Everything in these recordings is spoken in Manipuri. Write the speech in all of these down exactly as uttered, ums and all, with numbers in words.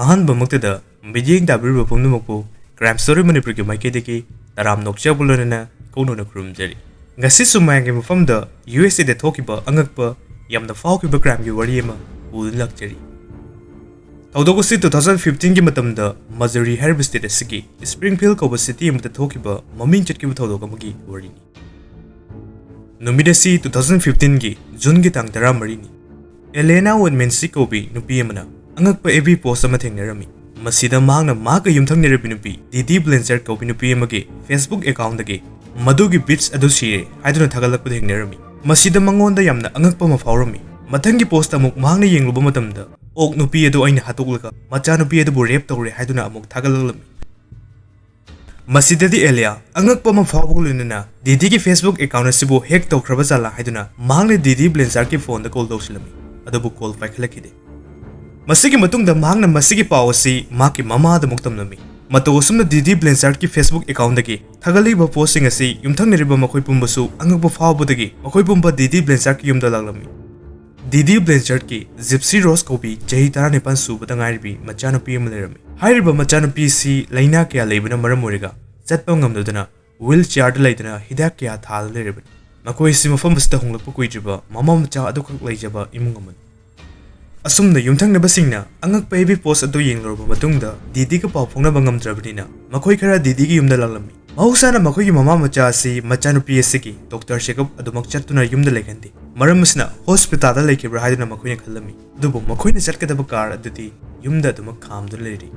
ꯑꯍꯥꯟꯕꯃꯛꯇꯗ ꯃꯤꯠꯌꯦꯡ ꯇꯥꯕꯤꯔꯤꯕ ꯄꯨꯝꯅꯃꯛꯄꯨ Crime Story ꯃꯅꯤꯄꯨꯔꯒꯤ ꯃꯥꯏꯀꯩꯗꯒꯤ ꯇꯔꯥꯝꯅ ꯑꯣꯛꯆꯕ ꯂꯣꯏꯅꯅ ꯏꯀꯧꯅꯅ ꯈꯨꯔꯨꯝꯖꯔꯤ꯫ ꯉꯁꯤꯁꯨ ꯃꯌꯥꯝꯒꯤ ꯃꯐꯝꯗ ꯌꯨ ꯑꯦꯁ ꯑꯦꯗ ꯊꯣꯛꯈꯤꯕ ꯑꯉꯛꯄ, ꯌꯥꯝꯅ ꯐꯥꯎꯈꯤꯕ crimeꯒꯤ ꯋꯥꯔꯤ ꯑꯃ ꯄꯨꯗꯨꯅ ꯂꯥꯛꯆꯔꯤ꯫ ꯊꯧꯗꯣꯛ ꯑꯁꯤ two thousand fifteenꯒꯤ ꯃꯇꯝꯗ ꯃꯖꯨꯔꯤ ꯍꯥꯏꯔꯤꯕ state ꯑꯁꯤꯒꯤ Springfield ꯀꯧꯕ city ꯑꯃꯗ ꯊꯣꯛꯈꯤꯕ ꯃꯃꯤꯡ ꯆꯠꯈꯤꯕ ꯊꯧꯗꯣꯛ ꯑꯃꯒꯤ ꯋꯥꯔꯤꯅꯤ꯫ ꯅꯨꯃꯤꯠ ꯑꯁꯤ two thousand fifteenꯒꯤ Juneꯒꯤ ꯇꯥꯡ ꯇꯔꯥꯃꯔꯤꯅꯤ꯫ ꯑꯦꯂꯦꯅꯥ ꯋꯦꯟꯃꯦꯟꯁꯤ ꯀꯧꯕꯤ ꯅꯨꯄꯤ ꯑꯃꯅ ꯑꯉꯛꯄ F B post ꯑꯃ ꯊꯦꯡꯅꯔꯝꯃꯤ꯫ ꯃꯁꯤꯗ ꯃꯍꯥꯛꯅ ꯃꯍꯥꯛꯀ ꯌꯨꯝꯊꯪꯅꯔꯤꯕ ꯅꯨꯄꯤ ꯗꯤꯗꯤ ꯕ꯭ꯂꯦꯟꯆꯔ ꯀꯧꯕꯤ ꯅꯨꯄꯤ ꯑꯃꯒꯤ Facebook accountꯗꯒꯤ ꯃꯗꯨꯒꯤ bitch ꯑꯗꯨ ꯁꯤꯔꯦ ꯍꯥꯏꯗꯨꯅ ꯊꯥꯒꯠꯂꯛꯄ ꯊꯦꯡꯅꯔꯝꯃꯤ꯫ ꯃꯁꯤꯗ ꯃꯉꯣꯟꯗ ꯌꯥꯝꯅ ꯑꯉꯛꯄ ꯑꯃ ꯐꯥꯎꯔꯝꯃꯤ꯫ ꯃꯊꯪꯒꯤ post ꯑꯃꯨꯛ ꯃꯍꯥꯛꯅ ꯌꯦꯡꯂꯨꯕ ꯃꯇꯝꯗ ꯑꯣꯛ ꯅꯨꯄꯤ ꯑꯗꯨ ꯑꯩꯅ ꯍꯥꯠꯇꯣꯛꯂꯒ ꯃꯆꯥꯅꯨꯄꯤ ꯑꯗꯨꯕꯨ rape ꯇꯧꯔꯦ ꯍꯥꯏꯗꯨꯅ ꯑꯃꯨꯛ ꯊꯥꯒꯠꯂꯛꯂꯝꯃꯤ꯫ ꯃꯁꯤꯗꯗꯤ ꯑꯦꯂꯤꯌꯥ ꯑꯉꯛꯄ ꯑꯃ ꯐꯥꯎꯕꯒ ꯂꯣꯏꯅꯅ ꯗꯤꯗꯤꯒꯤ Facebook account ꯑꯁꯤꯕꯨ hack ꯇꯧꯈ꯭ꯔꯕ ꯖꯥꯠꯂꯥ ꯍꯥꯏꯗꯨꯅ ꯃꯍꯥꯛꯅ ꯗꯤꯗꯤ ꯕ꯭ꯂꯦꯟꯆꯥꯔꯒꯤ phoneꯗ call ꯇꯧꯁꯤꯜꯂꯝꯃꯤ, ꯑꯗꯨꯕꯨ call ꯄꯥꯏꯈꯠꯂꯛꯈꯤꯗꯦ꯫ ꯃꯁꯤꯒꯤ ꯃꯇꯨꯡꯗ ꯃꯍꯥꯛꯅ ꯃꯁꯤꯒꯤ ꯄꯥꯎ ꯑꯁꯤ ꯃꯍꯥꯛꯀꯤ ꯃꯃꯥꯗ ꯑꯃꯨꯛ ꯇꯝꯂꯝꯃꯤ꯫ ꯃꯇꯧ ꯑꯁꯨꯝꯅ ꯗꯤꯗꯤ ꯕ꯭ꯂꯦꯟꯆꯥꯔꯒꯤ Facebook accountꯗꯒꯤ ꯊꯥꯒꯠꯂꯤꯕ postꯁꯤꯡ ꯑꯁꯤ ꯌꯨꯝꯊꯪꯅꯔꯤꯕ ꯃꯈꯣꯏ ꯄꯨꯝꯕꯁꯨ ꯑꯉꯛꯄ ꯐꯥꯎꯕꯗꯒꯤ ꯃꯈꯣꯏ ꯄꯨꯝꯕ ꯗꯤꯗꯤ ꯕ꯭ꯂꯦꯟꯆꯥꯔꯒꯤ ꯌꯨꯝꯗ ꯂꯥꯛꯂꯝꯃꯤ꯫ ꯗꯤꯗꯤ ꯕ꯭ꯂꯦꯟꯆꯥꯔꯗꯀꯤ ꯖꯤꯞꯁꯤ ꯔꯣꯁ ꯀꯧꯕꯤ ꯆꯍꯤ ꯇꯔꯥꯅꯤꯄꯥꯟ ꯁꯨꯕꯗ ꯉꯥꯏꯔꯤꯕꯤ ꯃꯆꯥꯅꯨꯄꯤ ꯑꯃ ꯂꯩꯔꯝꯃꯤ꯫ ꯍꯥꯏꯔꯤꯕ ꯃꯆꯥꯅꯨꯄꯤ ꯑꯁꯤ ꯂꯥꯏꯅꯥ ꯀꯌꯥ ꯂꯩꯕꯅ ꯃꯔꯝ ꯑꯣꯏꯔꯒ ꯆꯠꯄ ꯉꯝꯗꯗꯨꯅ wheelchairꯗ ꯂꯩꯗꯨꯅ ꯍꯤꯗꯥꯛ ꯀꯌꯥ ꯊꯥꯗꯨꯅ ꯂꯩꯔꯕꯅꯤ꯫ ꯃꯈꯣꯏ ꯑꯁꯤ ꯃꯐꯝ ꯑꯁꯤꯗ ꯍꯣꯡꯂꯛꯄ ꯀꯨꯏꯗ꯭ꯔꯤꯕ ꯃꯃꯥ ꯃꯆꯥ ꯑꯗꯨꯈꯛ ꯂꯩꯖꯕ ꯏꯃꯨꯡ ꯑꯃꯅꯤ꯫ ꯑꯁꯨꯝꯅ ꯌꯨꯝꯊꯪꯅꯕꯁꯤꯡꯅ ꯑꯉꯛꯄ F B post ꯑꯗꯨ ꯌꯦꯡꯂꯨꯔꯕ ꯃꯇꯨꯡꯗ ꯗꯤꯗꯤꯒ ꯄꯥꯎ ꯐꯥꯎꯅꯕ ꯉꯝꯗ꯭ꯔꯕꯅꯤꯅ ꯃꯈꯣꯏ ꯈꯔ ꯗꯤꯗꯤꯒꯤ ꯌꯨꯝꯗ ꯂꯥꯛꯂꯝꯃꯤ꯫ ꯃꯍꯧꯁꯥꯅ ꯃꯈꯣꯏꯒꯤ ꯃꯃꯥ ꯃꯆꯥ ꯑꯁꯤ ꯃꯆꯥꯅꯨꯄꯤ ꯑꯁꯤꯒꯤ doctor checkup ꯑꯗꯨꯃꯛ ꯆꯠꯇꯨꯅ ꯌꯨꯝꯗ ꯂꯩꯍꯟꯗꯦ꯫ ꯃꯔꯝ ꯑꯁꯤꯅ hospitalꯗ ꯂꯩꯈꯤꯕ꯭ꯔꯥ ꯍꯥꯏꯗꯨꯅ ꯃꯈꯣꯏꯅ ꯈꯜꯂꯝꯃꯤ꯫ ꯑꯗꯨꯕꯨ ꯃꯈꯣꯏꯅ ꯆꯠꯀꯗꯕ car ꯑꯗꯨꯗꯤ ꯌꯨꯝꯗ ꯑꯗꯨꯃꯛ ꯈꯥꯝꯗꯨꯅ ꯂꯩꯔꯤ꯫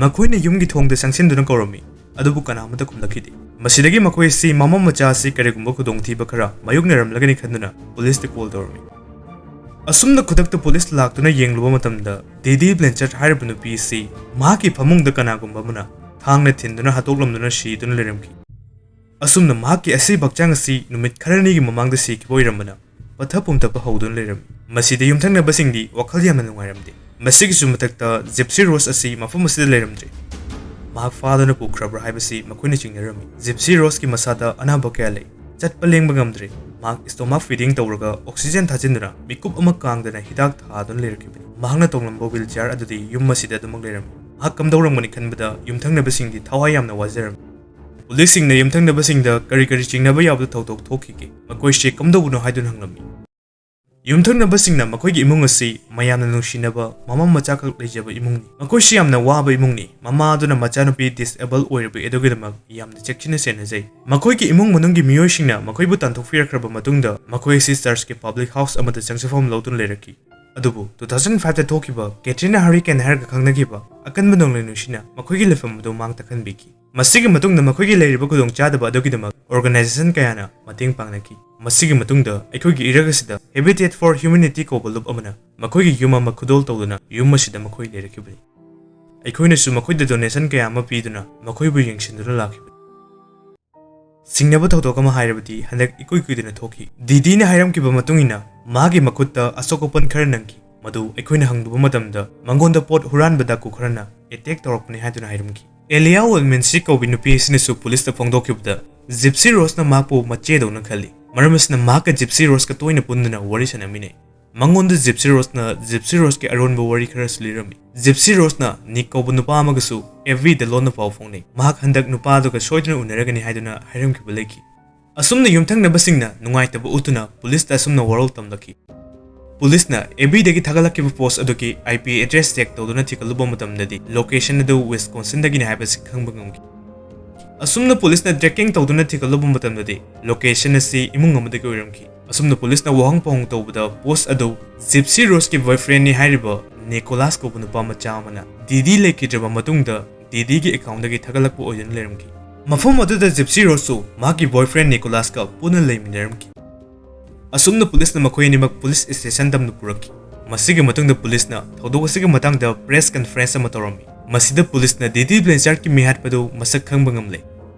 ꯃꯈꯣꯏꯅ ꯌꯨꯝꯒꯤ ꯊꯣꯡꯗ ꯆꯪꯁꯤꯟꯗꯨꯅ ꯀꯧꯔꯝꯃꯤ, ꯑꯗꯨꯕꯨ ꯀꯅꯥ ꯑꯃꯠꯇ ꯈꯨꯝꯂꯛꯈꯤꯗꯦ꯫ ꯃꯁꯤꯗꯒꯤ ꯃꯈꯣꯏ ꯑꯁꯤ ꯃꯃꯥ ꯃꯆꯥ ꯑꯁꯤ ꯀꯔꯤꯒꯨꯝꯕ ꯈꯨꯗꯣꯡꯊꯤꯕ ꯈꯔ ꯃꯥꯌꯣꯛꯅꯔꯝꯂꯒꯅꯤ ꯈꯟꯗꯨꯅ policeꯇ call ꯇꯧꯔꯝꯃꯤ꯫ ꯑꯁꯨꯝꯅ ꯈꯨꯗꯛꯇ police ꯂꯥꯛꯇꯨꯅ ꯌꯦꯡꯂꯨꯕ ꯃꯇꯝꯗ ꯗꯤꯗꯤ ꯕ꯭ꯂꯦꯟꯆꯥꯔꯗ ꯍꯥꯏꯔꯤꯕ ꯅꯨꯄꯤ ꯑꯁꯤ ꯃꯍꯥꯛꯀꯤ ꯐꯃꯨꯡꯗ ꯀꯅꯥꯒꯨꯝꯕ ꯑꯃꯅ ꯊꯥꯡꯅ ꯊꯤꯟꯗꯨꯅ ꯍꯥꯠꯇꯣꯛꯂꯝꯗꯨꯅ ꯁꯤꯗꯨꯅ ꯂꯩꯔꯝꯈꯤ꯫ ꯑꯁꯨꯝꯅ ꯃꯍꯥꯛꯀꯤ ꯑꯁꯤꯕ ꯍꯛꯆꯥꯡ ꯑꯁꯤ ꯅꯨꯃꯤꯠ ꯈꯔꯅꯤꯒꯤ ꯃꯃꯥꯡꯗ ꯁꯤꯈꯤꯕ ꯑꯣꯏꯔꯝꯕꯅ ꯄꯠꯊ ꯄꯨꯝꯊꯕ ꯍꯧꯗꯨꯅ ꯂꯩꯔꯝꯃꯤ꯫ ꯃꯁꯤꯗ ꯌꯨꯝꯊꯪꯅꯕꯁꯤꯡꯗꯤ ꯋꯥꯈꯜ ꯌꯥꯝꯅ ꯅꯨꯡꯉꯥꯏꯔꯝꯗꯦ꯫ ꯃꯁꯤꯒꯤꯁꯨ ꯃꯊꯛꯇ ꯖꯤꯞꯁꯤ ꯔꯣꯁ ꯑꯁꯤ ꯃꯐꯝ ꯑꯁꯤꯗ ꯂꯩꯔꯝꯗ꯭ꯔꯦ꯫ ꯃꯍꯥꯛ ꯐꯥꯗꯨꯅ ꯄꯨꯈ꯭ꯔꯕ꯭ꯔꯥ ꯍꯥꯏꯕꯁꯤ ꯃꯈꯣꯏꯅ ꯆꯤꯡꯅꯔꯝꯃꯤ꯫ ꯖꯤꯞꯁꯤ ꯔꯣꯁꯀꯤ ꯃꯁꯥꯗ ꯑꯅꯥꯕ ꯀꯌꯥ ꯂꯩ꯫ ꯆꯠꯄ ꯂꯦꯡꯕ ꯉꯝꯗ꯭ꯔꯦ꯫ ꯃꯍꯥꯛ stomach feeding ꯇꯧꯔꯒ oxygen ꯊꯥꯖꯤꯟꯗꯨꯅ ꯃꯤꯀꯨꯞ ꯑꯃ ꯀꯥꯡꯗꯅ ꯍꯤꯗꯥꯛ ꯊꯥꯗꯨꯅ ꯂꯩꯔꯛꯈꯤꯕꯅꯤ꯫ ꯃꯍꯥꯛꯅ ꯇꯣꯡꯂꯝꯕ wheelchair ꯑꯗꯨꯗꯤ ꯌꯨꯝ ꯑꯁꯤꯗ ꯑꯗꯨꯃꯛ ꯂꯩꯔꯝꯃꯤ꯫ ꯃꯍꯥꯛ ꯀꯝꯗꯧꯔꯝꯒꯅꯤ ꯈꯟꯕꯗ ꯌꯨꯝꯊꯪꯅꯕꯁꯤꯡꯗꯤ ꯊꯋꯥꯏ ꯌꯥꯝꯅ ꯋꯥꯖꯔꯝꯃꯤ꯫ ꯄꯨꯂꯤꯁꯁꯤꯡꯅ ꯌꯨꯝꯊꯪꯅꯕꯁꯤꯡꯗ ꯀꯔꯤ ꯀꯔꯤ ꯆꯤꯡꯅꯕ ꯌꯥꯕꯗ ꯊꯧꯗꯣꯛ ꯊꯣꯛꯈꯤꯒꯦ, ꯃꯈꯣꯏꯁꯤ ꯀꯝꯗꯧꯕꯅꯣ ꯍꯥꯏꯗꯨꯅ ꯍꯪꯂꯝꯃꯤ꯫ ꯌꯨꯝꯊꯪꯅꯕꯁꯤꯡꯅ ꯃꯈꯣꯏꯒꯤ ꯏꯃꯨꯡ ꯑꯁꯤ ꯃꯌꯥꯝꯅ ꯅꯨꯡꯁꯤꯅꯕ ꯃꯃꯥ ꯃꯆꯥꯈꯛ ꯂꯩꯖꯕ ꯏꯃꯨꯡꯅꯤ꯫ ꯃꯈꯣꯏꯁꯤ ꯌꯥꯝꯅ ꯋꯥꯕ ꯏꯃꯨꯡꯅꯤ꯫ ꯃꯃꯥ ꯑꯗꯨꯅ ꯃꯆꯥꯅꯨꯄꯤ disable ꯑꯣꯏꯔꯕ ꯑꯗꯨꯒꯤꯗꯃꯛ ꯌꯥꯝꯅ ꯆꯦꯛꯁꯤꯟꯅ ꯁꯦꯟꯅꯖꯩ꯫ ꯃꯈꯣꯏꯒꯤ ꯏꯃꯨꯡ ꯃꯅꯨꯡꯒꯤ ꯃꯤꯑꯣꯏꯁꯤꯡꯅ ꯃꯈꯣꯏꯕꯨ ꯇꯥꯟꯊꯣꯛꯄꯤꯔꯛꯈ꯭ꯔꯕ ꯃꯇꯨꯡꯗ ꯃꯈꯣꯏ ꯑꯁꯤ churchꯀꯤ public house ꯑꯃꯗ ꯆꯪꯖꯐꯝ ꯂꯧꯗꯨꯅ ꯂꯩꯔꯛꯈꯤ꯫ ꯑꯗꯨꯕꯨ two thousand fiveꯇ ꯊꯣꯛꯈꯤꯕ Katrina hurricane ꯍꯥꯏꯔꯒ ꯈꯪꯅꯈꯤꯕ ꯑꯀꯟꯕ ꯅꯣꯡꯂꯩ ꯅꯨꯡꯁꯤꯠꯅ ꯃꯈꯣꯏꯒꯤ ꯂꯩꯐꯝ ꯑꯗꯨ ꯃꯥꯡ ꯇꯥꯛꯍꯟꯕꯤꯈꯤ꯫ ꯃꯁꯤꯒꯤ ꯃꯇꯨꯡꯗ ꯃꯈꯣꯏꯒꯤ ꯂꯩꯔꯤꯕ ꯈꯨꯗꯣꯡꯆꯥꯗꯕ ꯑꯗꯨꯒꯤꯗꯃꯛ organization ꯀꯌꯥꯅ ꯃꯇꯦꯡ ꯄꯥꯡꯅꯈꯤ꯫ ꯃꯁꯤꯒꯤ ꯃꯇꯨꯡꯗ ꯑꯩꯈꯣꯏꯒꯤ ꯏꯔꯛ ꯑꯁꯤꯗ Habitat for Humanity ꯀꯧꯕ ꯂꯨꯞ ꯑꯃꯅ ꯃꯈꯣꯏꯒꯤ ꯌꯨꯝ ꯑꯃ ꯈꯨꯗꯣꯜ ꯇꯧꯗꯨꯅ ꯌꯨꯝ ꯑꯁꯤꯗ ꯃꯈꯣꯏ ꯂꯩꯔꯛꯈꯤꯕꯅꯤ꯫ ꯑꯩꯈꯣꯏꯅꯁꯨ ꯃꯈꯣꯏꯗ donation ꯀꯌꯥ ꯑꯃ ꯄꯤꯗꯨꯅ ꯃꯈꯣꯏꯕꯨ ꯌꯦꯡꯁꯤꯟꯗꯨꯅ ꯂꯥꯛꯈꯤꯕꯅꯤ꯫ ꯆꯤꯡꯅꯕ ꯊꯧꯗꯣꯛ ꯑꯃ ꯍꯥꯏꯔꯕꯗꯤ ꯍꯟꯗꯛ ꯏꯀꯨꯏ ꯀꯨꯏꯗꯅ ꯊꯣꯛꯈꯤ꯫ ꯗꯤꯗꯤꯅ ꯍꯥꯏꯔꯝꯈꯤꯕ ꯃꯇꯨꯡ ꯏꯟꯅ ꯃꯥꯒꯤ ꯃꯈꯨꯠꯇ ꯑꯁꯣꯛ ꯑꯄꯟ ꯈꯔ ꯅꯪꯈꯤ, ꯃꯗꯨ ꯑꯩꯈꯣꯏꯅ ꯍꯪꯂꯨꯕ ꯃꯇꯝꯗ ꯃꯉꯣꯟꯗ ꯄꯣꯠ ꯍꯨꯔꯥꯟꯕ ꯗꯥꯀꯨ ꯈꯔꯅ attack ꯇꯧꯔꯛꯄꯅꯤ ꯍꯥꯏꯗꯨꯅ ꯍꯥꯏꯔꯝꯈꯤ꯫ ꯑꯦꯂꯤꯌꯥ ꯋꯦꯜꯃꯦꯟꯁꯤ ꯀꯧꯕꯤ ꯅꯨꯄꯤ ꯑꯁꯤꯅꯁꯨ ꯄꯨꯂꯤꯁꯇ ꯐꯣꯡꯗꯣꯛꯈꯤꯕꯗ Gypsy Roseꯅ ꯃꯍꯥꯛꯄꯨ ꯃꯆꯦꯗꯧꯅ ꯈꯜꯂꯤ, ꯃꯔꯝ ꯑꯁꯤꯅ ꯃꯍꯥꯛꯀ Gypsy Roseꯀ ꯇꯣꯏꯅ ꯄꯨꯟꯗꯨꯅ ꯋꯥꯔꯤ ꯁꯥꯟꯅꯃꯤꯟꯅꯩ꯫ ꯃꯉꯣꯟꯗ Gypsy Roseꯅ Gypsy Roseꯀꯤ ꯑꯔꯣꯟꯕ ꯋꯥꯔꯤ ꯈꯔꯁꯨ ꯂꯤꯔꯝꯃꯤ꯫ Gypsy Roseꯅ ꯅꯤꯛ ꯀꯧꯕ ꯅꯨꯄꯥ ꯑꯃꯒꯁꯨ FBꯗ ꯂꯣꯟꯅ ꯄꯥꯎ ꯐꯥꯎꯅꯩ꯫ ꯃꯍꯥꯛ ꯍꯟꯗꯛ ꯅꯨꯄꯥ ꯑꯗꯨꯒ ꯁꯣꯏꯗꯅ ꯎꯅꯔꯒꯅꯤ ꯍꯥꯏꯗꯨꯅ ꯍꯥꯏꯔꯝꯈꯤꯕ ꯂꯩꯈꯤ꯫ ꯑꯁꯨꯝꯅ ꯌꯨꯝꯊꯪꯅꯕꯁꯤꯡꯅ ꯅꯨꯡꯉꯥꯏꯇꯕ ꯎꯠꯇꯨꯅ ꯄꯨꯂꯤꯁꯇ ꯑꯁꯨꯝꯅ ꯋꯥꯔꯣꯜ ꯇꯝꯂꯛꯈꯤ꯫ ꯄꯨꯂꯤꯁꯅ FBꯗꯒꯤ ꯊꯥꯒꯠꯂꯛꯈꯤꯕ post ꯑꯗꯨꯒꯤ IP address check ꯇꯧꯗꯨꯅ ꯊꯤꯒꯠꯂꯨꯕ ꯃꯇꯝꯗꯗꯤ location ꯑꯗꯨ Wisconsinꯗꯒꯤꯅꯤ ꯍꯥꯏꯕꯁꯤ ꯈꯪꯕ ꯉꯝꯈꯤ꯫ ꯑꯁꯨꯝꯅ ꯄꯨꯂꯤꯁꯅ tracking ꯇꯧꯗꯨꯅ ꯊꯤꯒꯠꯂꯨꯕ ꯃꯇꯝꯗꯗꯤ location ꯑꯁꯤ ꯏꯃꯨꯡ ꯑꯃꯗꯒꯤ ꯑꯣꯏꯔꯝꯈꯤ꯫ ꯑꯁꯨꯝꯅ ꯄꯨꯂꯤꯁꯅ ꯋꯥꯍꯪ ꯄꯥꯎꯍꯪ ꯇꯧꯕꯗ post ꯑꯗꯨ Gypsy Roseꯀꯤ boyfriendꯅꯤ ꯍꯥꯏꯔꯤꯕ ꯅꯤꯀꯣꯂꯥꯁ ꯀꯧꯕ ꯅꯨꯄꯥ ꯃꯆꯥ ꯑꯃꯅ ꯗꯤꯗꯤ ꯂꯩꯈꯤꯗ꯭ꯔꯕ ꯃꯇꯨꯡꯗ ꯗꯤꯗꯤꯒꯤ accountꯗꯒꯤ ꯊꯥꯒꯠꯂꯛꯄ ꯑꯣꯏꯗꯨꯅ ꯂꯩꯔꯝꯈꯤ꯫ ꯃꯐꯝ ꯑꯗꯨꯗ Gypsy Roseꯁꯨ ꯃꯍꯥꯛꯀꯤ boyfriend ꯅꯤꯀꯣꯂꯥꯁꯀ ꯄꯨꯟꯅ ꯂꯩꯃꯤꯟꯅꯔꯝꯈꯤ꯫ ꯑꯁꯨꯝꯅ ꯄꯨꯂꯤꯁꯅ ꯃꯈꯣꯏ ꯑꯅꯤꯃꯛ ꯄꯨꯂꯤꯁ station ꯇꯝꯅ ꯄꯨꯔꯛꯈꯤ꯫ ꯃꯁꯤꯒꯤ ꯃꯇꯨꯡꯗ ꯄꯨꯂꯤꯁꯅ ꯊꯧꯗꯣꯛ ꯑꯁꯤꯒꯤ ꯃꯇꯥꯡꯗ press conference ꯑꯃ ꯇꯧꯔꯝꯃꯤ꯫ ꯃꯁꯤꯗ ꯄꯨꯂꯤꯁꯅ ꯗꯤꯗꯤ ꯕ꯭ꯂꯦꯟꯆꯥꯔꯗꯀꯤ ꯃꯤꯍꯥꯠꯄꯗꯨ ꯃꯁꯛ ꯈꯪꯕ ꯉꯝꯂꯦ꯫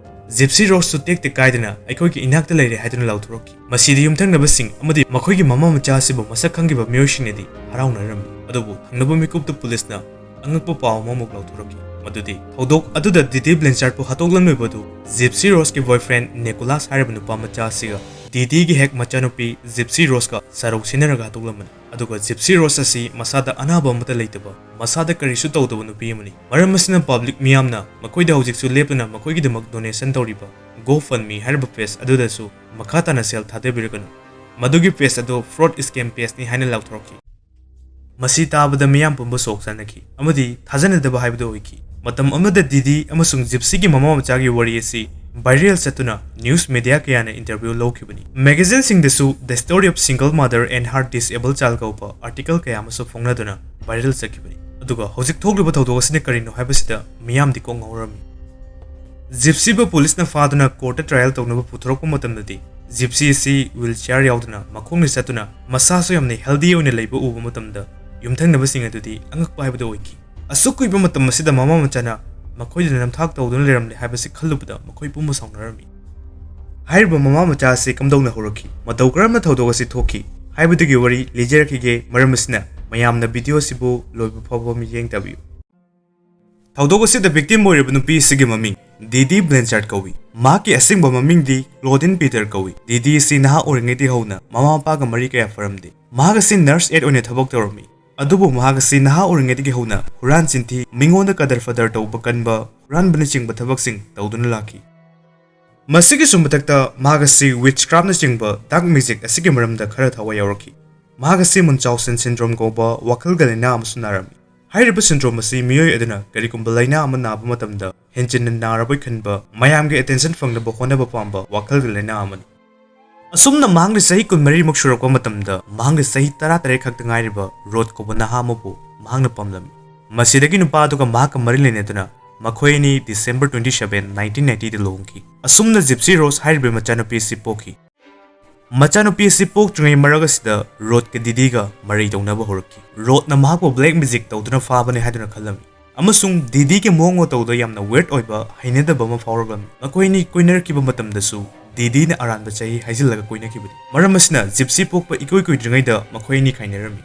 Gypsy Roseꯁꯨ ꯇꯦꯛꯇ ꯀꯥꯏꯗꯅ ꯑꯩꯈꯣꯏꯒꯤ ꯏꯅꯥꯛꯇ ꯂꯩꯔꯦ ꯍꯥꯏꯗꯨꯅ ꯂꯥꯎꯊꯣꯔꯛꯈꯤ꯫ ꯃꯁꯤꯗ ꯌꯨꯝꯊꯪꯅꯕꯁꯤꯡ ꯑꯃꯗꯤ ꯃꯈꯣꯏꯒꯤ ꯃꯃꯥ ꯃꯆꯥ ꯑꯁꯤꯕꯨ ꯃꯁꯛ ꯈꯪꯈꯤꯕ ꯃꯤꯑꯣꯏꯁꯤꯡꯅꯗꯤ ꯍꯔꯥꯎꯅꯔꯝꯃꯤ, ꯑꯗꯨꯕꯨ ꯊꯪꯅꯕ ꯃꯤꯀꯨꯞꯇ ꯄꯨꯂꯤꯁꯅ ꯑꯉꯛꯄ ꯄꯥꯎ ꯑꯃꯃꯨꯛ ꯂꯥꯎꯊꯣꯔꯛꯈꯤ, ꯃꯗꯨꯗꯤ ꯊꯧꯗꯣꯛ ꯑꯗꯨꯗ ꯗꯤꯗꯤ ꯕ꯭ꯂꯦꯟꯆꯥꯔꯗꯄꯨ ꯍꯥꯠꯇꯣꯛꯂꯝꯂꯤꯕꯗꯨ Gypsy Roseꯀꯤ boyfriend ꯅꯤꯀꯣꯂꯥꯁ ꯍꯥꯏꯔꯤꯕ ꯅꯨꯄꯥ ꯃꯆꯥ ꯑꯁꯤꯒ ꯗꯤꯗꯤꯒꯤ ꯍꯦꯛ ꯃꯆꯥꯅꯨꯄꯤ ꯖꯤꯞꯁꯤ ꯔꯣꯁꯀ ꯆꯥꯔꯧ ꯁꯤꯟꯅꯔꯒ ꯍꯥꯠꯇꯣꯛꯂꯝꯕꯅꯤ꯫ ꯑꯗꯨꯒ ꯖꯤꯞꯁꯤ ꯔꯣꯁ ꯑꯁꯤ ꯃꯁꯥꯗ ꯑꯅꯥꯕ ꯑꯃꯠꯇ ꯂꯩꯇꯕ, ꯃꯁꯥꯗ ꯀꯔꯤꯁꯨ ꯇꯧꯗꯕ ꯅꯨꯄꯤ ꯑꯃꯅꯤ꯫ ꯃꯔꯝ ꯑꯁꯤꯅ ꯄꯕ꯭ꯂꯤꯛ ꯃꯤꯌꯥꯝꯅ ꯃꯈꯣꯏꯗ ꯍꯧꯖꯤꯛꯁꯨ ꯂꯦꯞꯇꯅ ꯃꯈꯣꯏꯒꯤꯗꯃꯛ ꯗꯣꯅꯦꯁꯟ ꯇꯧꯔꯤꯕ ꯒꯣ ꯐꯟ ꯃꯤ ꯍꯥꯏꯔꯤꯕ ꯄꯦꯖ ꯑꯗꯨꯗꯁꯨ ꯃꯈꯥ ꯇꯥꯅ ꯁꯦꯜ ꯊꯥꯗꯕꯤꯔꯒꯅꯨ, ꯃꯗꯨꯒꯤ ꯄꯦꯖ ꯑꯗꯨ ꯐ꯭ꯔꯣꯗ ꯁ꯭ꯀꯦꯝ ꯄꯦꯖꯅꯤ ꯍꯥꯏꯅ ꯂꯥꯎꯊꯣꯔꯛꯈꯤ꯫ ꯃꯁꯤ ꯇꯥꯕꯗ ꯃꯤꯌꯥꯝ ꯄꯨꯝꯕ ꯁꯣꯛ ꯆꯥꯅꯈꯤ ꯑꯃꯗꯤ ꯊꯥꯖꯅꯗꯕ ꯍꯥꯏꯕꯗꯨ ꯑꯣꯏꯈꯤ꯫ ꯃꯇꯝ ꯑꯃꯗ ꯗꯤꯗꯤ ꯑꯃꯁꯨꯡ ꯖꯤꯞꯁꯤꯒꯤ ꯃꯃꯥ ꯃꯆꯥꯒꯤ ꯋꯥꯔꯤ ꯑꯁꯤ ꯚꯥꯏꯔꯦꯜ ꯆꯠꯇꯨꯅ ꯅ꯭ꯌꯨꯁ ꯃꯦꯗꯤꯌꯥ ꯀꯌꯥꯅ interview ꯂꯧꯈꯤꯕꯅꯤ꯫ ꯃꯦꯒꯥꯖꯤꯟꯁꯤꯡꯗꯁꯨ The Story of Single Mother and Her Disabled Child ꯀꯧꯕ ꯑꯥꯔꯇꯤꯀꯜ ꯀꯌꯥ ꯑꯃꯁꯨ ꯐꯣꯡꯅꯗꯨꯅ ꯚꯥꯏꯔꯦꯜ ꯆꯠꯈꯤꯕꯅꯤ꯫ ꯑꯗꯨꯒ ꯍꯧꯖꯤꯛ ꯊꯣꯛꯂꯤꯕ ꯊꯧꯗꯣꯛ ꯑꯁꯤꯅ ꯀꯔꯤꯅꯣ ꯍꯥꯏꯕꯁꯤꯗ ꯃꯤꯌꯥꯝꯗꯤ ꯀꯣꯛ ꯉꯥꯎꯔꯝꯃꯤ꯫ ꯖꯤꯞꯁꯤꯕꯨ ꯄꯨꯂꯤꯁꯅ ꯐꯥꯗꯨꯅ ꯀꯣꯔꯠꯇ ꯇ꯭ꯔꯥꯏꯌꯦꯜ ꯇꯧꯅꯕ ꯄꯨꯊꯣꯔꯛꯄ ꯃꯇꯝꯗꯗꯤ, ꯖꯤꯞꯁꯤ ꯑꯁꯤ ꯋꯤꯜꯆꯤꯌꯥꯔ ꯌꯥꯎꯗꯅ ꯃꯈꯣꯡꯅ ꯆꯠꯇꯨꯅ ꯃꯁꯥꯁꯨ ꯌꯥꯝꯅ ꯍꯦꯜꯗꯤ ꯑꯣꯏꯅ ꯂꯩꯕ ꯎꯕ ꯃꯇꯝꯗ, ꯌꯨꯝꯊꯪꯅꯕꯁꯤꯡ ꯑꯗꯨꯗꯤ ꯑꯉꯛꯄ ꯍꯥꯏꯕꯗꯨ ꯑꯣꯏꯈꯤ꯫ ꯑꯁꯨꯛ ꯀꯨꯏꯕ ꯃꯇꯝ ꯑꯁꯤꯗ ꯃꯃꯥ ꯃꯆꯥꯅ ꯃꯈꯣꯏꯗ ꯅꯝꯊꯥꯛ ꯇꯧꯗꯨꯅ ꯂꯩꯔꯝꯂꯦ ꯍꯥꯏꯕꯁꯤ ꯈꯜꯂꯨꯕꯗ ꯃꯈꯣꯏ ꯄꯨꯝꯕ ꯁꯥꯎꯅꯔꯝꯃꯤ꯫ ꯍꯥꯏꯔꯤꯕ ꯃꯃꯥ ꯃꯆꯥ ꯑꯁꯤ ꯀꯝꯗꯧꯅ ꯍꯧꯔꯛꯈꯤ, ꯃꯇꯧ ꯀꯔꯝꯅ ꯊꯧꯗꯣꯛ ꯑꯁꯤ ꯊꯣꯛꯈꯤ ꯍꯥꯏꯕꯗꯨꯒꯤ ꯋꯥꯔꯤ ꯂꯤꯖꯔꯛꯈꯤꯒꯦ꯫ ꯃꯔꯝ ꯑꯁꯤꯅ ꯃꯌꯥꯝꯅ ꯚꯤꯗꯤꯑꯣ ꯑꯁꯤꯕꯨ ꯂꯣꯏꯕ ꯐꯥꯎꯕ ꯃꯤꯠꯌꯦꯡ ꯇꯥꯕꯤꯌꯨ꯫ ꯊꯧꯗꯣꯛ ꯑꯁꯤꯗ ꯚꯤꯛꯇꯤꯝ ꯑꯣꯏꯔꯤꯕ ꯅꯨꯄꯤ ꯑꯁꯤꯒꯤ ꯃꯃꯤꯡ ꯗꯤꯗꯤ ꯕ꯭ꯂꯦꯟꯆꯥꯔꯗ ꯀꯧꯏ꯫ ꯃꯍꯥꯛꯀꯤ ꯑꯁꯦꯡꯕ ꯃꯃꯤꯡꯗꯤ ꯀ꯭ꯂꯣꯗꯤꯟ ꯄꯤꯇꯔ ꯀꯧꯏ꯫ ꯗꯤꯗꯤ ꯑꯁꯤ ꯅꯍꯥ ꯑꯣꯏꯔꯤꯉꯩꯗꯒꯤ ꯍꯧꯅ ꯃꯃꯥ ꯃꯄꯥꯒ ꯃꯔꯤ ꯀꯌꯥ ꯐꯔꯝꯗꯦ꯫ ꯃꯍꯥꯛ ꯑꯁꯤ ꯅꯔꯁ ꯑꯦꯗ ꯑꯣꯏꯅ ꯊꯕꯛ ꯇꯧꯔꯝꯃꯤ꯫ ꯑꯗꯨꯕꯨ ꯃꯍꯥꯛ ꯑꯁꯤ ꯅꯍꯥ ꯑꯣꯏꯔꯤꯉꯩꯗꯒꯤ ꯍꯧꯅ ꯍꯨꯔꯥꯟ ꯆꯤꯟꯊꯤ, ꯃꯤꯉꯣꯟꯗ ꯀꯗꯔ ꯐꯗꯔ ꯇꯧꯕ ꯀꯟꯕ, ꯍꯨꯔꯥꯟꯕꯅꯆꯤꯡꯕ ꯊꯕꯛꯁꯤꯡ ꯇꯧꯗꯨꯅ ꯂꯥꯛꯈꯤ꯫ ꯃꯁꯤꯒꯤꯁꯨ ꯃꯊꯛꯇ ꯃꯍꯥꯛ ꯑꯁꯤ ꯋꯤꯠꯆꯀ꯭ꯔꯥꯐꯅꯆꯤꯡꯕ ꯗꯥꯔꯛ ꯃꯦꯖꯤꯛ ꯑꯁꯤꯒꯤ ꯃꯔꯝꯗ ꯈꯔ ꯊꯋꯥꯏ ꯌꯥꯎꯔꯛꯈꯤ꯫ ꯃꯍꯥꯛ ꯑꯁꯤ ꯃꯨꯟꯆꯥꯎꯁꯦꯟ ꯁꯤꯟꯗ꯭ꯔꯣꯝ ꯀꯧꯕ ꯋꯥꯈꯜꯒꯤ ꯂꯥꯏꯅꯥ ꯑꯃꯁꯨ ꯅꯥꯔꯝꯃꯤ꯫ ꯍꯥꯏꯔꯤꯕ ꯁꯤꯟꯗ꯭ꯔꯣꯝ ꯑꯁꯤ ꯃꯤꯑꯣꯏ ꯑꯗꯨꯅ ꯀꯔꯤꯒꯨꯝꯕ ꯂꯥꯏꯅꯥ ꯑꯃ ꯅꯥꯕ ꯃꯇꯝꯗ ꯍꯦꯟꯖꯤꯟꯅ ꯅꯥꯔꯕꯣꯏ ꯈꯟꯕ, ꯃꯌꯥꯝꯒꯤ ꯑꯦꯇꯦꯟꯁꯟ ꯐꯪꯅꯕ ꯍꯣꯠꯅꯕ ꯄꯥꯝꯕ ꯋꯥꯈꯜꯒꯤ ꯂꯥꯏꯅꯥ ꯑꯃꯅꯤ꯫ ꯑꯁꯨꯝꯅ ꯃꯍꯥꯛꯅ ꯆꯍꯤ ꯀꯨꯟꯃꯔꯤꯃꯨꯛ ꯁꯨꯔꯛꯄ ꯃꯇꯝꯗ, ꯃꯍꯥꯛꯅ ꯆꯍꯤ ꯇꯔꯥꯇꯔꯦꯠ ꯈꯛꯇ ꯉꯥꯏꯔꯤꯕ ꯔꯣꯗ ꯀꯧꯕ ꯅꯍꯥ ꯑꯃꯕꯨ ꯃꯍꯥꯛꯅ ꯄꯥꯝꯂꯝꯃꯤ꯫ ꯃꯁꯤꯗꯒꯤ ꯅꯨꯄꯥ ꯑꯗꯨꯒ ꯃꯍꯥꯛꯀ ꯃꯔꯤ ꯂꯩꯅꯗꯨꯅ ꯃꯈꯣꯏ ꯑꯅꯤ December twenty seven, nineteen ninety ꯗ ꯂꯨꯍꯣꯡꯈꯤ꯫ ꯑꯁꯨꯝꯅ ꯖꯤꯞꯁꯤ ꯔꯣꯁ ꯍꯥꯏꯔꯤꯕ ꯃꯆꯥꯅꯨꯄꯤ ꯑꯁꯤ ꯄꯣꯛꯈꯤ꯫ ꯃꯆꯥꯅꯨꯄꯤ ꯑꯁꯤ ꯄꯣꯛꯇ꯭ꯔꯤꯉꯩ ꯃꯔꯛ ꯑꯁꯤꯗ ꯔꯣꯗꯀ ꯗꯤꯗꯤꯒ ꯃꯔꯩ ꯇꯧꯅꯕ ꯍꯧꯔꯛꯈꯤ꯫ ꯔꯣꯗꯅ ꯃꯍꯥꯛꯄꯨ ꯕ꯭ꯂꯦꯛ ꯃꯦꯖꯤꯛ ꯇꯧꯗꯨꯅ ꯐꯥꯕꯅꯤ ꯍꯥꯏꯗꯨꯅ ꯈꯜꯂꯝꯃꯤ, ꯑꯃꯁꯨꯡ ꯗꯤꯗꯤꯒꯤ ꯃꯑꯣꯡ ꯃꯇꯧꯗ ꯌꯥꯝꯅ ꯋꯤꯌꯔꯗ ꯑꯣꯏꯕ, ꯍꯩꯅꯗꯕ ꯑꯃ ꯐꯥꯎꯔꯛꯂꯝꯃꯤ꯫ ꯃꯈꯣꯏ ꯑꯅꯤ ꯀꯣꯏꯅꯔꯛꯈꯤꯕ ꯃꯇꯝꯗꯁꯨ ꯗꯤꯗꯤꯅ ꯑꯔꯥꯟꯕ ꯆꯍꯤ ꯍꯥꯏꯖꯤꯜꯂꯒ ꯀꯣꯏꯅꯈꯤꯕꯅꯤ꯫ ꯃꯔꯝ ꯑꯁꯤꯅ ꯖꯤꯞꯁꯤ ꯄꯣꯛꯄ ꯏꯀꯨꯏ ꯀꯨꯏꯗ꯭ꯔꯤꯉꯩꯗ ꯃꯈꯣꯏ ꯑꯅꯤ ꯈꯥꯏꯅꯔꯝꯃꯤ꯫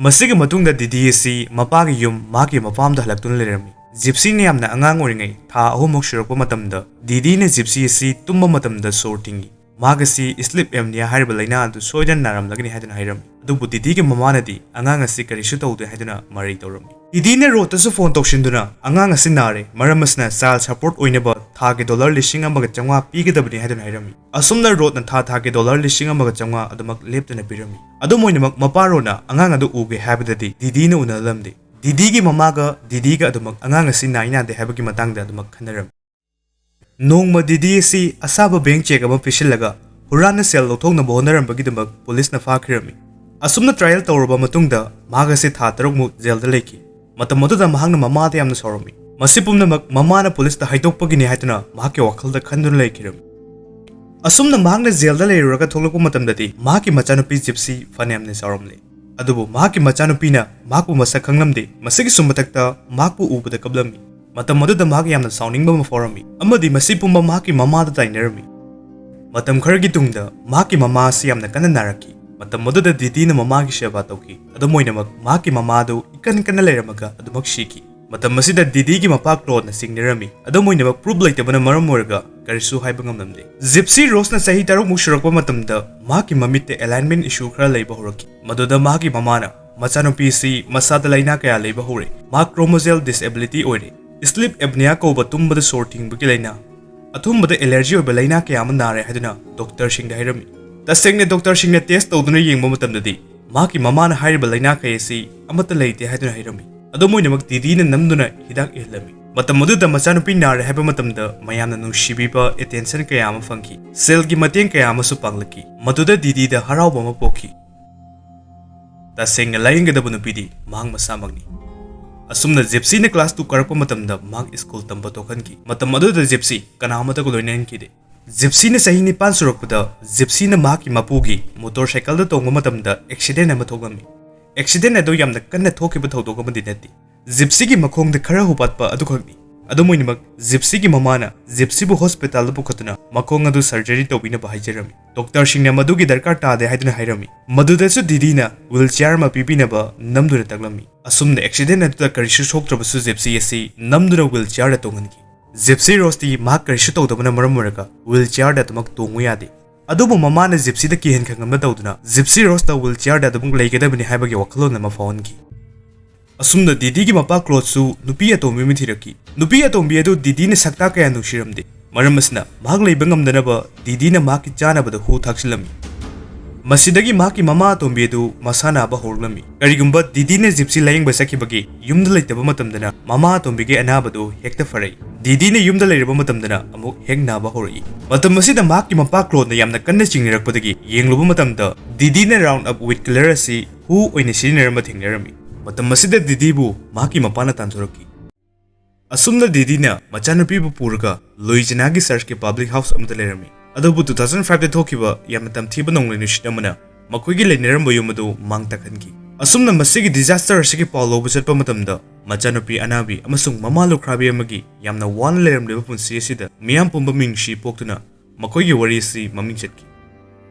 ꯃꯁꯤꯒꯤ ꯃꯇꯨꯡꯗ ꯗꯤꯗꯤ ꯑꯁꯤ ꯃꯄꯥꯒꯤ ꯌꯨꯝ, ꯃꯍꯥꯛꯀꯤ ꯃꯄꯥꯝꯗ ꯍꯜꯂꯛꯇꯨꯅ ꯂꯩꯔꯝꯃꯤ꯫ ꯖꯤꯞꯁꯤꯅ ꯌꯥꯝꯅ ꯑꯉꯥꯡ ꯑꯣꯏꯔꯤꯉꯩ, ꯊꯥ ꯑꯍꯨꯝꯃꯨꯛ ꯁꯨꯔꯛꯄ ꯃꯇꯝꯗ, ꯗꯤꯗꯤꯅ ꯖꯤꯞꯁꯤ ꯑꯁꯤ ꯇꯨꯝꯕ ꯃꯇꯝꯗ ꯁꯣꯔ ꯊꯤꯡꯏ꯫ ꯃꯍꯥꯛ ꯑꯁꯤ ꯁ꯭ꯂꯤꯞ ꯑꯦꯝꯅꯤꯌꯥ ꯍꯥꯏꯔꯤꯕ ꯂꯥꯏꯅꯥ ꯑꯗꯨ ꯁꯣꯏꯗꯅ ꯅꯥꯔꯝꯂꯒꯅꯤ ꯍꯥꯏꯗꯨꯅ ꯍꯥꯏꯔꯝꯃꯤ꯫ ꯑꯗꯨꯕꯨ ꯗꯤꯗꯤꯒꯤ ꯃꯃꯥꯅꯗꯤ ꯑꯉꯥꯡ ꯑꯁꯤ ꯀꯔꯤꯁꯨ ꯇꯧꯗꯦ ꯍꯥꯏꯗꯨꯅ ꯃꯔꯩ ꯇꯧꯔꯝꯃꯤ꯫ ꯗꯤꯗꯤꯅ ꯔꯣꯗꯇꯁꯨ ꯐꯣꯟ ꯇꯧꯁꯤꯟꯗꯨꯅ ꯑꯉꯥꯡ ꯑꯁꯤ ꯅꯥꯔꯦ, ꯃꯔꯝ ꯑꯁꯤꯅ ꯆꯥꯏꯜ ꯁꯄꯣꯔꯠ ꯑꯣꯏꯅꯕ ꯊꯥꯒꯤ ꯗꯣꯂꯔ ꯂꯤꯁꯤꯡ ꯑꯃꯒ ꯆꯥꯝꯃꯉꯥ ꯄꯤꯒꯗꯕꯅꯤ ꯍꯥꯏꯗꯨꯅ ꯍꯥꯏꯔꯝꯃꯤ꯫ ꯑꯁꯨꯝꯅ ꯔꯣꯗꯅ ꯊꯥ ꯊꯥꯒꯤ ꯗꯣꯂꯔ ꯂꯤꯁꯤꯡ ꯑꯃꯒ ꯆꯥꯝꯃꯉꯥ ꯑꯗꯨꯃꯛ ꯂꯦꯞꯇꯅ ꯄꯤꯔꯝꯃꯤ꯫ ꯑꯗꯨꯝ ꯑꯣꯏꯅꯃꯛ ꯃꯄꯥ ꯔꯣꯗꯅ ꯑꯉꯥꯡ ꯑꯗꯨ ꯎꯒꯦ ꯍꯥꯏꯕꯗꯗꯤ ꯗꯤꯗꯤꯅ ꯎꯅꯍꯜꯂꯝꯗꯦ꯫ ꯗꯤꯗꯤꯒꯤ ꯃꯃꯥꯒ ꯗꯤꯗꯤꯒ ꯑꯗꯨꯃꯛ ꯑꯉꯥꯡ ꯑꯁꯤ ꯅꯥꯏ ꯅꯥꯗꯦ ꯍꯥꯏꯕꯒꯤ ꯃꯇꯥꯡꯗ ꯑꯗꯨꯃꯛ ꯈꯟꯅꯔꯝꯃꯤ꯫ ꯅꯣꯡꯃ ꯗꯤꯗꯤ ꯑꯁꯤ ꯑꯁꯥꯕ ꯕꯦꯡ ꯆꯦꯛ ꯑꯃ ꯄꯤꯁꯤꯜꯂꯒ ꯍꯨꯔꯥꯟꯅ ꯁꯦꯜ ꯂꯧꯊꯣꯛꯅꯕ ꯍꯣꯠꯅꯔꯝꯕꯒꯤꯗꯃꯛ ꯄꯨꯂꯤꯁꯅ ꯐꯥꯈꯤꯔꯝꯃꯤ꯫ ꯑꯁꯨꯝꯅ ꯇ꯭ꯔꯥꯏꯌꯦꯜ ꯇꯧꯔꯕ ꯃꯇꯨꯡꯗ ꯃꯍꯥꯛ ꯑꯁꯤ ꯊꯥ ꯇꯔꯨꯛꯃꯨꯛ ꯖꯦꯜꯗ ꯂꯩꯈꯤ꯫ ꯃꯇꯝ ꯑꯗꯨꯗ ꯃꯍꯥꯛꯅ ꯃꯃꯥꯗ ꯌꯥꯝꯅ ꯁꯥꯎꯔꯝꯃꯤ꯫ ꯃꯁꯤ ꯄꯨꯝꯅꯃꯛ ꯃꯃꯥꯅ ꯄꯨꯂꯤꯁꯇ ꯍꯥꯏꯗꯣꯛꯄꯒꯤꯅꯤ ꯍꯥꯏꯗꯨꯅ ꯃꯍꯥꯛꯀꯤ ꯋꯥꯈꯜꯗ ꯈꯟꯗꯨꯅ ꯂꯩꯈꯤꯔꯝꯃꯤ꯫ ꯑꯁꯨꯝꯅ ꯃꯍꯥꯛꯅ ꯖꯦꯜꯗ ꯂꯩꯔꯨꯔꯒ ꯊꯣꯛꯂꯛꯄ ꯃꯇꯝꯗꯗꯤ ꯃꯍꯥꯛꯀꯤ ꯃꯆꯥꯅꯨꯄꯤ ꯖꯤꯞꯁꯤ ꯐꯅꯌꯥꯝꯅ ꯆꯥꯎꯔꯝꯂꯦ꯫ ꯑꯗꯨꯕꯨ ꯃꯍꯥꯛꯀꯤ ꯃꯆꯥꯅꯨꯄꯤꯅ ꯃꯍꯥꯛꯄꯨ ꯃꯁꯛ ꯈꯪꯂꯝꯗꯦ꯫ ꯃꯁꯤꯒꯤꯁꯨ ꯃꯊꯛꯇ ꯃꯍꯥꯛꯄꯨ ꯎꯕꯗ ꯀꯞꯂꯝꯃꯤ꯫ ꯃꯇꯝ ꯑꯗꯨꯗ ꯃꯍꯥꯛ ꯌꯥꯝꯅ ꯁꯥꯎꯅꯤꯡꯕ ꯑꯃ ꯐꯥꯎꯔꯝꯃꯤ ꯑꯃꯗꯤ ꯃꯁꯤ ꯄꯨꯝꯕ ꯃꯍꯥꯛꯀꯤ ꯃꯃꯥꯗ ꯇꯥꯏꯅꯔꯝꯃꯤ꯫ ꯃꯇꯝ ꯈꯔꯒꯤ ꯇꯨꯡꯗ ꯃꯍꯥꯛꯀꯤ ꯃꯃꯥ ꯑꯁꯤ ꯌꯥꯝꯅ ꯀꯟꯅ ꯅꯥꯔꯛꯈꯤ꯫ ꯃꯇꯝ ꯑꯗꯨꯗ ꯗꯤꯗꯤꯅ ꯃꯃꯥꯒꯤ ꯁꯦꯕꯥ ꯇꯧꯈꯤ꯫ ꯑꯗꯨꯝ ꯑꯣꯏꯅꯃꯛ ꯃꯍꯥꯛꯀꯤ ꯃꯃꯥꯗꯨ ꯏꯀꯟ ꯀꯟꯅ ꯂꯩꯔꯝꯃꯒ ꯑꯗꯨꯃꯛ ꯁꯤꯈꯤ꯫ ꯃꯇꯝ ꯑꯁꯤꯗ ꯗꯤꯗꯤꯒꯤ ꯃꯄꯥ ꯀ꯭ꯂꯣꯗꯅ ꯆꯤꯡꯅꯔꯝꯃꯤ꯫ ꯑꯗꯨꯝ ꯑꯣꯏꯅꯃꯛ ꯄ꯭ꯔꯨꯐ ꯂꯩꯇꯕꯅ ꯃꯔꯝ ꯑꯣꯏꯔꯒ ꯀꯔꯤꯁꯨ ꯍꯥꯏꯕ ꯉꯝꯂꯝꯗꯦ꯫ ꯖꯤꯞꯁꯤ ꯔꯣꯁꯅ ꯆꯍꯤ ꯇꯔꯨꯛꯃꯨꯛ ꯁꯨꯔꯛꯄ ꯃꯇꯝꯗ ꯃꯍꯥꯛꯀꯤ ꯃꯃꯤꯠꯇ ꯑꯦꯂꯥꯏꯟꯃꯦꯟ ꯏꯁꯨ ꯈꯔ ꯂꯩꯕ ꯍꯧꯔꯛꯈꯤ꯫ ꯃꯗꯨꯗ ꯃꯍꯥꯛꯀꯤ ꯃꯃꯥꯅ ꯃꯆꯥꯅꯨꯄꯤ ꯑꯁꯤ ꯃꯁꯥꯗ ꯂꯥꯏꯅꯥ ꯀꯌꯥ ꯂꯩꯕ ꯍꯧꯔꯦ꯫ ꯃꯍꯥꯛ ꯀ꯭ꯔꯣꯃꯣꯖꯦꯜ ꯗꯤꯁꯑꯦꯕꯤꯂꯤꯇꯤ ꯑꯣꯏꯔꯦ꯫ ꯁ꯭ꯂꯤꯞ ꯑꯦꯞꯅꯤꯌꯥ ꯀꯧꯕ ꯇꯨꯝꯕꯗ ꯁꯣꯔ ꯊꯤꯡꯕꯒꯤ ꯂꯥꯏꯅꯥ, ꯑꯊꯨꯝꯕꯗ ꯑꯦꯂꯔꯖꯤ ꯑꯣꯏꯕ ꯂꯥꯏꯅꯥ ꯀꯌꯥ ꯑꯃ ꯅꯥꯔꯦ ꯍꯥꯏꯗꯨꯅ ꯗꯣꯛꯇꯔꯁꯤꯡꯗ ꯍꯥꯏꯔꯝꯃꯤ꯫ ꯇꯁꯦꯡꯅ ꯗꯣꯛꯇꯔꯁꯤꯡꯅ ꯇꯦꯁ ꯇꯧꯗꯨꯅ ꯌꯦꯡꯕ ꯃꯇꯝꯗꯗꯤ ꯃꯍꯥꯛꯀꯤ ꯃꯃꯥꯅ ꯍꯥꯏꯔꯤꯕ ꯂꯥꯏꯅꯥꯈꯩ ꯑꯁꯤ ꯑꯃꯠꯇ ꯂꯩꯇꯦ ꯍꯥꯏꯗꯨꯅ ꯍꯥꯏꯔꯝꯃꯤ꯫ ꯑꯗꯨꯝ ꯑꯣꯏꯅꯃꯛ ꯗꯤꯗꯤꯅ ꯅꯝꯗꯨꯅ ꯍꯤꯗꯥꯛ ꯏꯍꯜꯂꯝꯃꯤ꯫ ꯃꯇꯝ ꯑꯗꯨꯗ ꯃꯆꯥꯅꯨꯄꯤ ꯅꯥꯔꯦ ꯍꯥꯏꯕ ꯃꯇꯝꯗ ꯃꯌꯥꯝꯅ ꯅꯨꯡꯁꯤꯕꯤꯕ, ꯑꯦꯇꯦꯟꯁꯟ ꯀꯌꯥ ꯑꯃ ꯐꯪꯈꯤ꯫ ꯁꯦꯜꯒꯤ ꯃꯇꯦꯡ ꯀꯌꯥ ꯑꯃꯁꯨ ꯄꯥꯡꯂꯛꯈꯤ꯫ ꯃꯗꯨꯗ ꯗꯤꯗꯤꯗ ꯍꯔꯥꯎꯕ ꯑꯃ ꯄꯣꯛꯈꯤ꯫ ꯇꯁꯦꯡꯅ ꯂꯥꯌꯦꯡꯒꯗꯕ ꯅꯨꯄꯤꯗꯤ ꯃꯍꯥꯛ ꯃꯁꯥꯃꯛꯅꯤ꯫ ꯑꯁꯨꯝꯅ ꯖꯤꯞꯁꯤꯅ ꯀ꯭ꯂꯥꯁ ꯇꯨ ꯀꯥꯔꯛꯄ ꯃꯇꯝꯗ ꯃꯍꯥꯛ ꯁ꯭ꯀꯨꯜ ꯇꯝꯕ ꯇꯣꯛꯍꯟꯈꯤ꯫ ꯃꯇꯝ ꯑꯗꯨꯗ ꯖꯤꯞꯁꯤ ꯀꯅꯥ ꯑꯃꯠꯇꯒ ꯂꯣꯏꯅꯍꯟꯈꯤꯗꯦ꯫ ꯖꯤꯞꯁꯤꯅ ꯆꯍꯤ ꯅꯤꯄꯥꯟ ꯁꯨꯔꯛꯄꯗ ꯖꯤꯞꯁꯤꯅ ꯃꯍꯥꯛꯀꯤ ꯃꯄꯨꯒꯤ ꯃꯣꯇꯣꯔ ꯁꯥꯏꯀꯜꯗ ꯇꯣꯡꯕ ꯃꯇꯝꯗ ꯑꯦꯛꯁꯤꯗꯦꯟ ꯑꯃ ꯊꯣꯛꯂꯝꯃꯤ꯫ ꯑꯦꯛꯁꯤꯗꯦꯟ ꯑꯗꯨ ꯌꯥꯝꯅ ꯀꯟꯅ ꯊꯣꯛꯈꯤꯕ ꯊꯧꯗꯣꯛ ꯑꯃꯗꯤ ꯅꯠꯇꯦ꯫ ꯖꯤꯞꯁꯤꯒꯤ ꯃꯈꯣꯡꯗ ꯈꯔ ꯍꯨꯄꯥꯠꯄ ꯑꯗꯨꯈꯛꯅꯤ꯫ ꯑꯗꯨꯝ ꯑꯣꯏꯅꯃꯛ ꯖꯤꯞꯁꯤꯒꯤ ꯃꯃꯥꯅ ꯖꯤꯞꯁꯤꯕꯨ ꯍꯣꯁꯄꯤꯇꯥꯜꯗ ꯄꯨꯈꯠꯇꯨꯅ ꯃꯈꯣꯡ ꯑꯗꯨ ꯁꯔꯖꯔꯤ ꯇꯧꯕꯤꯅꯕ ꯍꯥꯏꯖꯔꯝꯃꯤ꯫ ꯗꯣꯛꯇꯔꯁꯤꯡꯅ ꯃꯗꯨꯒꯤ ꯗꯔꯀꯥꯔ ꯇꯥꯗꯦ ꯍꯥꯏꯗꯨꯅ ꯍꯥꯏꯔꯝꯃꯤ꯫ ꯃꯗꯨꯗꯁꯨ ꯗꯤꯗꯤꯅ ꯋꯤꯜ ꯆꯤꯌꯥꯔ ꯑꯃ ꯄꯤꯕꯤꯅꯕ ꯅꯝꯗꯨꯅ ꯇꯥꯛꯂꯝꯃꯤ꯫ ꯑꯁꯨꯝꯅ ꯑꯦꯛꯁꯤꯗꯦꯟ ꯑꯗꯨꯗ ꯀꯔꯤꯁꯨ ꯁꯣꯛꯇ꯭ꯔꯕꯁꯨ ꯖꯤꯞꯁꯤ ꯑꯁꯤ ꯅꯝꯗꯨꯅ ꯋꯤꯜ ꯆꯤꯌꯥꯔꯗ ꯇꯣꯡꯍꯟꯈꯤ꯫ ꯖꯤꯞꯁꯤ ꯔꯣꯁꯇꯤ ꯃꯍꯥꯛ ꯀꯔꯤꯁꯨ ꯇꯧꯗꯕꯅ ꯃꯔꯝ ꯑꯣꯏꯔꯒ ꯋꯤꯜ ꯆꯤꯌꯥꯔꯗ ꯑꯗꯨꯃꯛ ꯇꯣꯡꯉꯨ ꯌꯥꯗꯦ꯫ ꯑꯗꯨꯕꯨ ꯃꯃꯥꯅ ꯖꯤꯞꯁꯤꯗ ꯀꯤꯍꯟ ꯈꯪꯍꯟꯕ ꯇꯧꯗꯨꯅ ꯖꯤꯞꯁꯤ ꯔꯣꯁꯇ ꯋꯤꯜ ꯆꯤꯌꯔꯗ ꯑꯗꯨꯃꯛ ꯂꯩꯒꯗꯕꯅꯤ ꯍꯥꯏꯕꯒꯤ ꯋꯥꯈꯜꯂꯣꯟ ꯑꯃ ꯐꯥꯎꯍꯟꯈꯤ꯫ ꯑꯁꯨꯝꯅ ꯗꯤꯗꯤꯒꯤ ꯃꯄꯥ ꯀ꯭ꯂꯣꯗꯁꯨ ꯅꯨꯄꯤ ꯑꯇꯣꯝꯕꯤ ꯑꯃ ꯊꯤꯔꯛꯈꯤ꯫ ꯅꯨꯄꯤ ꯑꯇꯣꯝꯕꯤ ꯑꯗꯨ ꯗꯤꯗꯤꯅ ꯁꯛꯇꯥꯛ ꯀꯌꯥ ꯅꯨꯡꯁꯤꯔꯝꯗꯦ꯫ ꯃꯔꯝ ꯑꯁꯤꯅ ꯃꯍꯥꯛ ꯂꯩꯕ ꯉꯝꯗꯅꯕ ꯗꯤꯗꯤꯅ ꯃꯍꯥꯛꯀꯤ ꯆꯥꯅꯕꯗ ꯍꯨ ꯊꯥꯛꯆꯤꯜꯂꯝꯃꯤ꯫ ꯃꯁꯤꯗꯒꯤ ꯃꯍꯥꯛꯀꯤ ꯃꯃꯥ ꯑꯇꯣꯝꯕꯤ ꯑꯗꯨ ꯃꯁꯥ ꯅꯥꯕ ꯍꯧꯔꯛꯂꯝꯃꯤ꯫ ꯀꯔꯤꯒꯨꯝꯕ ꯗꯤꯗꯤꯅ ꯖꯤꯞꯁꯤ ꯂꯥꯌꯦꯡꯕ ꯆꯠꯈꯤꯕꯒꯤ ꯌꯨꯝꯗ ꯂꯩꯇꯕ ꯃꯇꯝꯗꯅ ꯃꯃꯥ ꯑꯇꯣꯝꯕꯤꯒꯤ ꯑꯅꯥꯕꯗꯨ ꯍꯦꯛꯇ ꯐꯔꯛꯏ꯫ ꯗꯤꯗꯤꯅ ꯌꯨꯝꯗ ꯂꯩꯔꯕ ꯃꯇꯝꯗꯅ ꯑꯃꯨꯛ ꯍꯦꯛ ꯅꯥꯕ ꯍꯧꯔꯛꯏ꯫ ꯃꯇꯝ ꯑꯁꯤꯗ ꯃꯍꯥꯛꯀꯤ ꯃꯄꯥ ꯀ꯭ꯂꯣꯗꯅ ꯌꯥꯝꯅ ꯀꯟꯅ ꯆꯤꯡꯅꯔꯛꯄꯗꯒꯤ ꯌꯦꯡꯂꯨꯕ ꯃꯇꯝꯗ ꯗꯤꯗꯤꯅ ꯔꯥꯎꯟ ꯑꯞ ꯋꯤꯠ ꯀꯂꯔ ꯑꯁꯤ ꯍꯨ ꯑꯣꯏꯅ ꯁꯤꯖꯤꯟꯅꯔꯝꯕ ꯊꯦꯡꯅꯔꯝꯃꯤ꯫ ꯃꯇꯝ ꯑꯁꯤꯗ ꯗꯤꯗꯤꯕꯨ ꯃꯍꯥꯛꯀꯤ ꯃꯄꯥꯅ ꯇꯥꯟꯊꯣꯔꯛꯈꯤ꯫ ꯑꯁꯨꯝꯅ ꯗꯤꯗꯤꯅ ꯃꯆꯥꯅꯨꯄꯤꯕꯨ ꯄꯨꯔꯒ ꯂꯨꯏꯖꯤꯅꯥꯒꯤ ꯆꯔꯆꯀꯤ ꯄꯕ꯭ꯂꯤꯛ ꯍꯥꯎꯁ ꯑꯃꯗ ꯂꯩꯔꯝꯃꯤ꯫ ꯑꯗꯨꯕꯨ two thousand five ꯇ ꯊꯣꯛꯈꯤꯕ ꯌꯥꯝꯅ ꯇꯝꯊꯤꯕ ꯅꯣꯡꯂꯩ ꯅꯨꯡꯁꯤꯠ ꯑꯃꯅ ꯃꯈꯣꯏꯒꯤ ꯂꯩꯅꯔꯝꯕ ꯌꯨꯝ ꯑꯗꯨ ꯃꯥꯡ ꯇꯥꯛꯍꯟꯈꯤ꯫ ꯑꯁꯨꯝꯅ ꯃꯁꯤꯒꯤ ꯗꯤꯖꯥꯁꯇꯔ ꯑꯁꯤꯒꯤ ꯄꯥꯎ ꯂꯧꯕ ꯆꯠꯄ ꯃꯇꯝꯗ ꯃꯆꯥꯅꯨꯄꯤ ꯑꯅꯥꯕꯤ ꯑꯃꯁꯨꯡ ꯃꯃꯥ ꯂꯨꯈ꯭ꯔꯥꯕꯤ ꯑꯃꯒꯤ ꯌꯥꯝꯅ ꯋꯥꯅ ꯂꯩꯔꯝꯂꯤꯕ ꯄꯨꯟꯁꯤ ꯑꯁꯤꯗ ꯃꯤꯌꯥꯝ ꯄꯨꯝꯕ ꯃꯤꯅꯨꯡꯁꯤ ꯄꯣꯛꯇꯨꯅ ꯃꯈꯣꯏꯒꯤ ꯋꯥꯔꯤ ꯑꯁꯤ ꯃꯃꯤꯡ ꯆꯠꯈꯤ꯫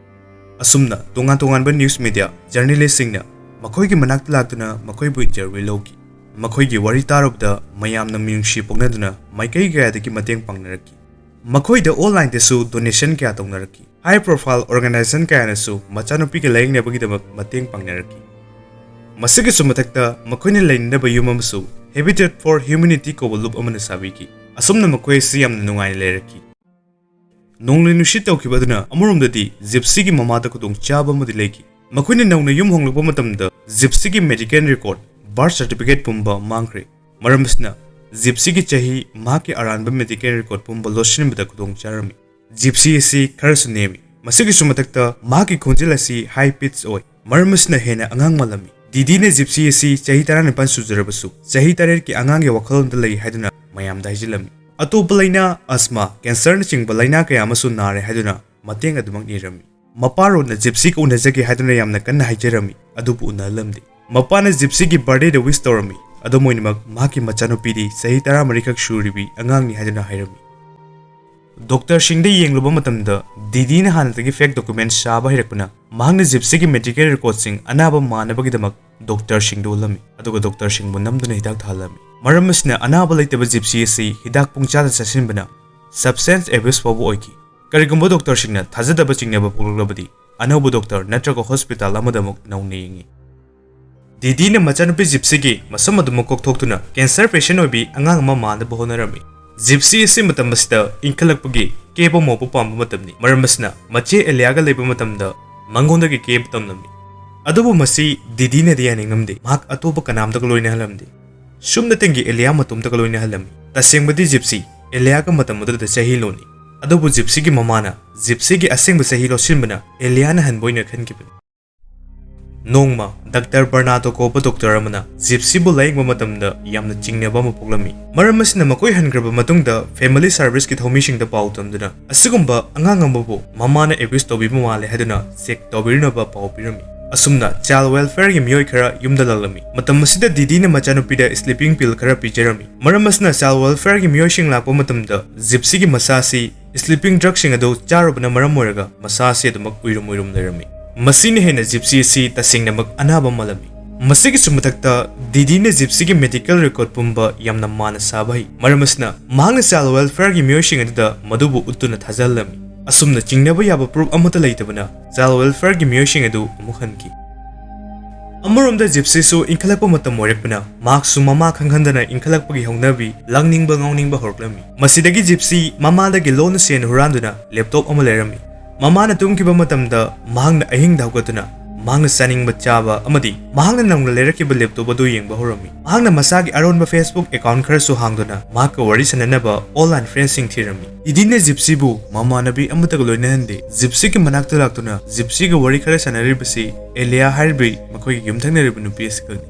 ꯑꯁꯨꯝꯅ ꯇꯣꯉꯥꯟ ꯇꯣꯉꯥꯟꯕ ꯅ꯭ꯌꯨꯁ ꯃꯤꯗꯤꯌꯥ ꯖꯔꯅꯦꯂꯤꯁꯁꯤꯡꯅ ꯃꯈꯣꯏꯒꯤ ꯃꯅꯥꯛꯇ ꯂꯥꯛꯇꯨꯅ ꯃꯈꯣꯏꯕꯨ ꯏꯟꯇꯔꯚ꯭ꯌꯨ ꯂꯧꯈꯤ꯫ ꯃꯈꯣꯏꯒꯤ ꯋꯥꯔꯤ ꯇꯥꯔꯨꯕꯗ ꯃꯌꯥꯝꯅ ꯃꯤꯅꯨꯡꯁꯤ ꯄꯣꯛꯅꯗꯨꯅ ꯃꯥꯏꯀꯩ ꯀꯌꯥꯗꯒꯤ ꯃꯇꯦꯡ ꯄꯥꯡꯅꯔꯛꯈꯤ꯫ ꯃꯈꯣꯏꯗ ꯑꯣꯟꯂꯥꯏꯟꯗꯁꯨ ꯗꯣꯅꯦꯁꯟ ꯀꯌꯥ ꯇꯧꯅꯔꯛꯈꯤ꯫ ꯍꯥꯏ ꯄ꯭ꯔꯣꯐꯥꯏꯜ ꯑꯣꯔꯒꯅꯥꯏꯖꯦꯁꯟ ꯀꯌꯥꯅꯁꯨ ꯃꯆꯥꯅꯨꯄꯤꯒꯤ ꯂꯥꯌꯦꯡꯅꯕꯒꯤꯗꯃꯛ ꯃꯇꯦꯡ ꯄꯥꯡꯅꯔꯛꯈꯤ꯫ ꯃꯁꯤꯒꯤꯁꯨ ꯃꯊꯛꯇ ꯃꯈꯣꯏꯅ ꯂꯩꯅꯅꯕ ꯌꯨꯝ ꯑꯃꯁꯨ Habitat for Humanity ꯀꯧꯕ ꯂꯨꯞ ꯑꯃꯅ ꯁꯥꯕꯤꯈꯤ꯫ ꯑꯁꯨꯝꯅ ꯃꯈꯣꯏ ꯑꯁꯤ ꯌꯥꯝꯅ ꯅꯨꯡꯉꯥꯏꯅ ꯂꯩꯔꯛꯈꯤ꯫ ꯅꯣꯡꯂꯩ ꯅꯨꯡꯁꯤꯠ ꯇꯧꯈꯤꯕ ꯑꯗꯨꯅ ꯑꯃꯔꯣꯝꯗꯗꯤ ꯖꯤꯞꯁꯤꯒꯤ ꯃꯃꯥꯗ ꯈꯨꯗꯣꯡꯆꯥꯕ ꯑꯃꯗꯤ ꯂꯩꯈꯤ꯫ ꯃꯈꯣꯏꯅ ꯅꯧꯅ ꯌꯨꯝ ꯍꯣꯡꯂꯛꯄ ꯃꯇꯝꯗ ꯖꯤꯞꯁꯤꯒꯤ ꯃꯦꯗꯤꯀꯦꯜ ꯔꯦꯀꯣꯔꯗ, ꯕꯥꯔꯊ ꯁꯔꯇꯤꯐꯤꯀꯦꯠ ꯄꯨꯝꯕ ꯃꯥꯡꯈ꯭ꯔꯦ꯫ ꯃꯔꯝ ꯑꯁꯤꯅ ꯖꯤꯞꯁꯤꯒꯤ ꯆꯍꯤ, ꯃꯍꯥꯛꯀꯤ ꯑꯔꯥꯟꯕ ꯃꯦꯗꯤꯀꯦꯜ ꯔꯦꯀꯣꯔꯗ ꯄꯨꯝꯕ ꯂꯣꯠꯁꯤꯟꯕꯗ ꯈꯨꯗꯣꯡ ꯆꯥꯔꯝꯃꯤ꯫ ꯖꯤꯞꯁꯤ ꯑꯁꯤ ꯈꯔꯁꯨ ꯅꯦꯝꯃꯤ꯫ ꯃꯁꯤꯒꯤꯁꯨ ꯃꯊꯛꯇ ꯃꯍꯥꯛꯀꯤ ꯈꯣꯟꯖꯦꯜ ꯑꯁꯤ ꯍꯥꯏ ꯄꯤꯆ ꯑꯣꯏ, ꯃꯔꯝ ꯑꯁꯤꯅ ꯍꯦꯟꯅ ꯑꯉꯥꯡ ꯃꯥꯜꯂꯝꯃꯤ꯫ ꯗꯤꯗꯤꯅ ꯖꯤꯞꯁꯤ ꯑꯁꯤ ꯆꯍꯤ ꯇꯔꯥꯅꯤꯄꯥꯟ ꯁꯨꯖꯔꯕꯁꯨ ꯆꯍꯤ ꯇꯔꯦꯠꯀꯤ ꯑꯉꯥꯡꯒꯤ ꯋꯥꯈꯜꯂꯣꯟꯗ ꯂꯩ ꯍꯥꯏꯗꯨꯅ ꯃꯌꯥꯝꯗ ꯍꯥꯏꯖꯤꯜꯂꯝꯃꯤ꯫ ꯑꯇꯣꯞꯄ ꯂꯥꯏꯅꯥ, ꯑꯁꯃꯥ, ꯀꯦꯟꯁꯔꯅꯆꯤꯡꯕ ꯂꯥꯏꯅꯥ ꯀꯌꯥ ꯑꯃꯁꯨ ꯅꯥꯔꯦ ꯍꯥꯏꯗꯨꯅ ꯃꯇꯦꯡ ꯑꯗꯨꯃꯛ ꯅꯤꯔꯝꯃꯤ꯫ ꯃꯄꯥꯔꯣꯟꯅ ꯖꯤꯞꯁꯤꯒ ꯎꯅꯖꯒꯦ ꯍꯥꯏꯗꯨꯅ ꯌꯥꯝꯅ ꯀꯟꯅ ꯍꯥꯏꯖꯔꯝꯃꯤ, ꯑꯗꯨꯕꯨ ꯎꯅꯍꯜꯂꯝꯗꯦ꯫ ꯃꯄꯥꯅ ꯖꯤꯞꯁꯤꯒꯤ ꯕꯥꯔꯗꯦꯗ ꯋꯤꯁ ꯇꯧꯔꯝꯃꯤ꯫ ꯑꯗꯨꯝ ꯑꯣꯏꯅꯃꯛ, ꯃꯍꯥꯛꯀꯤ ꯃꯆꯥꯅꯨꯄꯤꯗꯤ ꯆꯍꯤ ꯇꯔꯥꯃꯔꯤꯈꯛ ꯁꯨꯔꯤꯕꯤ ꯑꯉꯥꯡꯅꯤ ꯍꯥꯏꯗꯨꯅ ꯍꯥꯏꯔꯝꯃꯤ꯫ ꯗꯣꯛꯇꯔꯁꯤꯡꯗ ꯌꯦꯡꯂꯨꯕ ꯃꯇꯝꯗ, ꯗꯤꯗꯤꯅ ꯍꯥꯟꯅꯗꯒꯤ ꯐꯦꯛ ꯗꯣꯀꯨꯃꯦꯟꯠ ꯁꯥꯕ ꯍꯩꯔꯛꯄꯅ, ꯃꯍꯥꯛꯅ ꯖꯤꯞꯁꯤꯒꯤ ꯃꯦꯗꯤꯀꯦꯜ ꯔꯦꯀꯣꯔꯗꯁꯤꯡ ꯑꯅꯥꯕ ꯃꯥꯟꯅꯕꯒꯤꯗꯃꯛ ꯗꯣꯛꯇꯔꯁꯤꯡꯗ ꯎꯠꯂꯝꯃꯤ, ꯑꯗꯨꯒ ꯗꯣꯛꯇꯔꯁꯤꯡꯕꯨ ꯅꯝꯗꯨꯅ ꯍꯤꯗꯥꯛ ꯊꯥꯍꯜꯂꯝꯃꯤ꯫ ꯃꯔꯝ ꯑꯁꯤꯅ, ꯑꯅꯥꯕ ꯂꯩꯇꯕ ꯖꯤꯞꯁꯤ ꯑꯁꯤ ꯍꯤꯗꯥꯛ ꯄꯨꯡꯆꯥꯗ ꯆꯥꯁꯤꯟꯕꯅ substance abuse ꯐꯥꯎꯕ ꯑꯣꯏꯈꯤ꯫ ꯀꯔꯤꯒꯨꯝꯕ ꯗꯣꯛꯇꯔꯁꯤꯡꯅ ꯊꯥꯖꯗꯕ ꯆꯤꯡꯅꯕ ꯄꯣꯛꯂꯛꯂꯕꯗꯤ, ꯑꯅꯧꯕ ꯗꯣꯛꯇꯔ ꯅꯠꯇ꯭ꯔꯒ ꯍꯣꯁꯄꯤꯇꯥꯜ ꯑꯃꯗ ꯑꯃꯨꯛ ꯅꯧꯅ ꯌꯦꯡꯉꯤ꯫ ꯗꯤꯗꯤꯅ ꯃꯆꯥꯅꯨꯄꯤ ꯖꯤꯞꯁꯤꯒꯤ ꯃꯁꯝ ꯑꯗꯨꯃꯛ ꯀꯣꯛꯊꯣꯛꯇꯨꯅ ꯀꯦꯟꯁꯔ ꯄꯦꯁꯦꯟ ꯑꯣꯏꯕꯤ ꯑꯉꯥꯡ ꯑꯃ ꯃꯥꯟꯅꯕ ꯍꯣꯠꯅꯔꯝꯃꯤ꯫ ꯖꯤꯞꯁꯤ ꯑꯁꯤ ꯃꯇꯝ ꯑꯁꯤꯗ ꯏꯟꯈꯠꯂꯛꯄꯒꯤ ꯀꯦꯕ ꯃꯧꯕ ꯄꯥꯝꯕ ꯃꯇꯝꯅꯤ꯫ ꯃꯔꯝ ꯑꯁꯤꯅ ꯃꯆꯦ ꯑꯦꯂꯤꯌꯥꯒ ꯂꯩꯕ ꯃꯇꯝꯗ ꯃꯉꯣꯟꯗꯒꯤ ꯀꯦꯕ ꯇꯝꯂꯝꯃꯤ꯫ ꯑꯗꯨꯕꯨ ꯃꯁꯤ ꯗꯤꯗꯤꯅꯗꯤ ꯌꯥꯅꯤꯡꯂꯝꯗꯦ꯫ ꯃꯍꯥꯛ ꯑꯇꯣꯞꯄ ꯀꯅꯥꯝꯇꯒ ꯂꯣꯏꯅꯍꯜꯂꯝꯗꯦ꯫ ꯁꯨꯞꯅꯇꯪꯒꯤ ꯑꯦꯂꯤꯌꯥ ꯃꯇꯣꯝꯇꯒ ꯂꯣꯏꯅꯍꯜꯂꯝꯃꯤ꯫ ꯇꯁꯦꯡꯕꯗꯤ ꯖꯤꯞꯁꯤ ꯑꯦꯂꯤꯌꯥꯒ ꯃꯇꯝ ꯑꯗꯨꯗ ꯆꯍꯤ ꯂꯣꯟꯅꯤ꯫ ꯑꯗꯨꯕꯨ ꯖꯤꯞꯁꯤꯒꯤ ꯃꯃꯥꯅ ꯖꯤꯞꯁꯤꯒꯤ ꯑꯁꯦꯡꯕ ꯆꯍꯤ ꯂꯣꯠꯁꯤꯟꯕꯅ ꯑꯦꯂꯤꯌꯥꯅ ꯍꯟꯕ ꯑꯣꯏꯅ ꯈꯟꯈꯤꯕꯅꯤ꯫ ꯅꯣꯡꯃ ꯗꯥꯛꯇꯔ ꯕꯔꯅꯥꯗꯣ ꯀꯧꯕ ꯗꯣꯛꯇꯔ ꯑꯃꯅ ꯖꯤꯞꯁꯤꯕꯨ ꯂꯥꯌꯦꯡꯕ ꯃꯇꯝꯗ ꯌꯥꯝꯅ ꯆꯤꯡꯅꯕ ꯑꯃ ꯄꯣꯛꯂꯝꯃꯤ꯫ ꯃꯔꯝ ꯑꯁꯤꯅ ꯃꯈꯣꯏ ꯍꯟꯈ꯭ꯔꯕ ꯃꯇꯨꯡꯗ ꯐꯦꯃꯤꯂꯤ ꯁꯥꯔꯚꯤꯁꯀꯤ ꯊꯧꯃꯤꯁꯤꯡꯗ ꯄꯥꯎ ꯇꯝꯗꯨꯅ ꯑꯁꯤꯒꯨꯝꯕ ꯑꯉꯥꯡ ꯑꯃꯕꯨ ꯃꯃꯥꯅ ꯑꯦꯕ꯭ꯌꯨꯁ ꯇꯧꯕꯤꯕ ꯃꯥꯜꯂꯦ ꯍꯥꯏꯗꯨꯅ ꯆꯦꯛ ꯇꯧꯕꯤꯔꯨꯅꯕ ꯄꯥꯎ ꯄꯤꯔꯝꯃꯤ꯫ ꯑꯁꯨꯝꯅ ꯆꯥꯏꯜ ꯋꯦꯜꯐꯤꯌꯔꯒꯤ ꯃꯤꯑꯣꯏ ꯈꯔ ꯌꯨꯝꯗ ꯂꯥꯛꯂꯝꯃꯤ꯫ ꯃꯇꯝ ꯑꯁꯤꯗ ꯗꯤꯗꯤꯅ ꯃꯆꯥꯅꯨꯄꯤꯗ ꯁ꯭ꯂꯤꯄꯤꯡ ꯄꯤꯜ ꯈꯔ ꯄꯤꯖꯔꯝꯃꯤ꯫ ꯃꯔꯝ ꯑꯁꯤꯅ ꯆꯥꯏꯜ ꯋꯦꯜꯐꯤꯌꯔꯒꯤ ꯃꯤꯑꯣꯏꯁꯤꯡ ꯂꯥꯛꯄ ꯃꯇꯝꯗ ꯖꯤꯞꯁꯤꯒꯤ ꯃꯁꯥ ꯑꯁꯤ ꯁ꯭ꯂꯤꯄꯤꯡ ꯗ꯭ꯔꯒꯁꯤꯡ ꯑꯗꯨ ꯆꯥꯔꯨꯕꯅ ꯃꯔꯝ ꯑꯣꯏꯔꯒ ꯃꯁꯥ ꯑꯁꯤ ꯑꯗꯨꯃꯛ ꯎꯏꯔꯨꯝ ꯎꯏꯔꯨꯝ ꯂꯩꯔꯝꯃꯤ꯫ ꯃꯁꯤꯅ ꯍꯦꯟꯅ ꯖꯤꯞꯁꯤ ꯑꯁꯤ ꯇꯁꯦꯡꯅꯃꯛ ꯑꯅꯥꯕ ꯃꯥꯜꯂꯝꯃꯤ꯫ ꯃꯁꯤꯒꯤꯁꯨ ꯃꯊꯛꯇ ꯗꯤꯗꯤꯅ ꯖꯤꯞꯁꯤꯒꯤ ꯃꯦꯗꯤꯀꯦꯜ ꯔꯦꯀꯣꯔꯗ ꯄꯨꯝꯕ ꯌꯥꯝꯅ ꯃꯥꯟꯅ ꯁꯥꯕ ꯍꯩ꯫ ꯃꯔꯝ ꯑꯁꯤꯅ ꯃꯍꯥꯛꯅ ꯆꯥꯏꯜ ꯋꯦꯜꯐꯤꯌꯔꯒꯤ ꯃꯤꯑꯣꯏꯁꯤꯡ ꯑꯗꯨꯗ ꯃꯗꯨꯕꯨ ꯎꯠꯇꯨꯅ ꯊꯥꯖꯍꯜꯂꯝꯃꯤ꯫ ꯑꯁꯨꯝꯅ ꯆꯤꯡꯅꯕ ꯌꯥꯕ ꯄ꯭ꯔꯨꯐ ꯑꯃꯠꯇ ꯂꯩꯇꯕꯅ ꯆꯥꯏꯜ ꯋꯦꯜꯐꯤꯌꯔꯒꯤ ꯃꯤꯑꯣꯏꯁꯤꯡ ꯑꯗꯨ ꯑꯃꯨꯛ ꯍꯟꯈꯤ꯫ ꯑꯃꯔꯣꯝꯗ ꯖꯤꯞꯁꯤꯁꯨ ꯏꯟꯈꯠꯂꯛꯄ ꯃꯇꯝ ꯑꯣꯏꯔꯛꯄꯅ ꯃꯍꯥꯛꯁꯨ ꯃꯃꯥ ꯈꯪꯍꯟꯗꯅ ꯏꯟꯈꯠꯂꯛꯄꯒꯤ ꯍꯧꯅꯕꯤ ꯂꯥꯡꯅꯤꯡꯕ ꯉꯥꯎꯅꯤꯡꯕ ꯍꯧꯔꯛꯂꯝꯃꯤ꯫ ꯃꯁꯤꯗꯒꯤ ꯖꯤꯞꯁꯤ ꯃꯃꯥꯗꯒꯤ ꯂꯣꯟꯅ ꯁꯦꯟ ꯍꯨꯔꯥꯟꯗꯨꯅ ꯂꯦꯞꯇꯣꯞ ꯑꯃ ꯂꯩꯔꯝꯃꯤ꯫ ꯃꯃꯥꯅ ꯇꯨꯝꯈꯤꯕ ꯃꯇꯝꯗ ꯃꯍꯥꯛꯅ ꯑꯍꯤꯡꯗ ꯍꯧꯒꯠꯇꯨꯅ ꯃꯍꯥꯛꯅ ꯆꯥꯅꯤꯡꯕ ꯆꯥꯕ ꯑꯃꯗꯤ ꯃꯍꯥꯛꯅ ꯅꯧꯅ ꯂꯩꯔꯛꯈꯤꯕ ꯂꯦꯞꯇꯣꯞ ꯑꯗꯨ ꯌꯦꯡꯕ ꯍꯧꯔꯝꯃꯤ꯫ ꯃꯍꯥꯛꯅ ꯃꯁꯥꯒꯤ ꯑꯔꯣꯟꯕ ꯐꯦꯁꯕꯨꯛ ꯑꯦꯀꯥꯎꯟ ꯈꯔꯁꯨ ꯍꯥꯡꯗꯨꯅ ꯃꯍꯥꯛꯀ ꯋꯥꯔꯤ ꯁꯥꯟꯅꯅꯕ ꯑꯣꯟꯂꯥꯏꯟ ꯐ꯭ꯔꯦꯟꯁꯤꯡ ꯊꯤꯔꯝꯃꯤ꯫ ꯗꯤꯗꯤꯅ ꯖꯤꯞꯁꯤꯕꯨ ꯃꯃꯥꯟꯅꯕꯤ ꯑꯃꯠꯇꯒ ꯂꯣꯏꯅꯍꯟꯗꯦ꯫ ꯖꯤꯞꯁꯤꯒꯤ ꯃꯅꯥꯛꯇ ꯂꯥꯛꯇꯨꯅ ꯖꯤꯞꯁꯤꯒ ꯋꯥꯔꯤ ꯈꯔ ꯁꯥꯟꯅꯔꯤꯕꯁꯤ ꯑꯦꯂꯤꯌꯥ ꯍꯥꯏꯔꯤꯕꯤ ꯃꯈꯣꯏꯒꯤ ꯌꯨꯝꯊꯪꯅꯔꯤꯕ ꯅꯨꯄꯤ ꯑꯁꯤꯒꯅꯤ꯫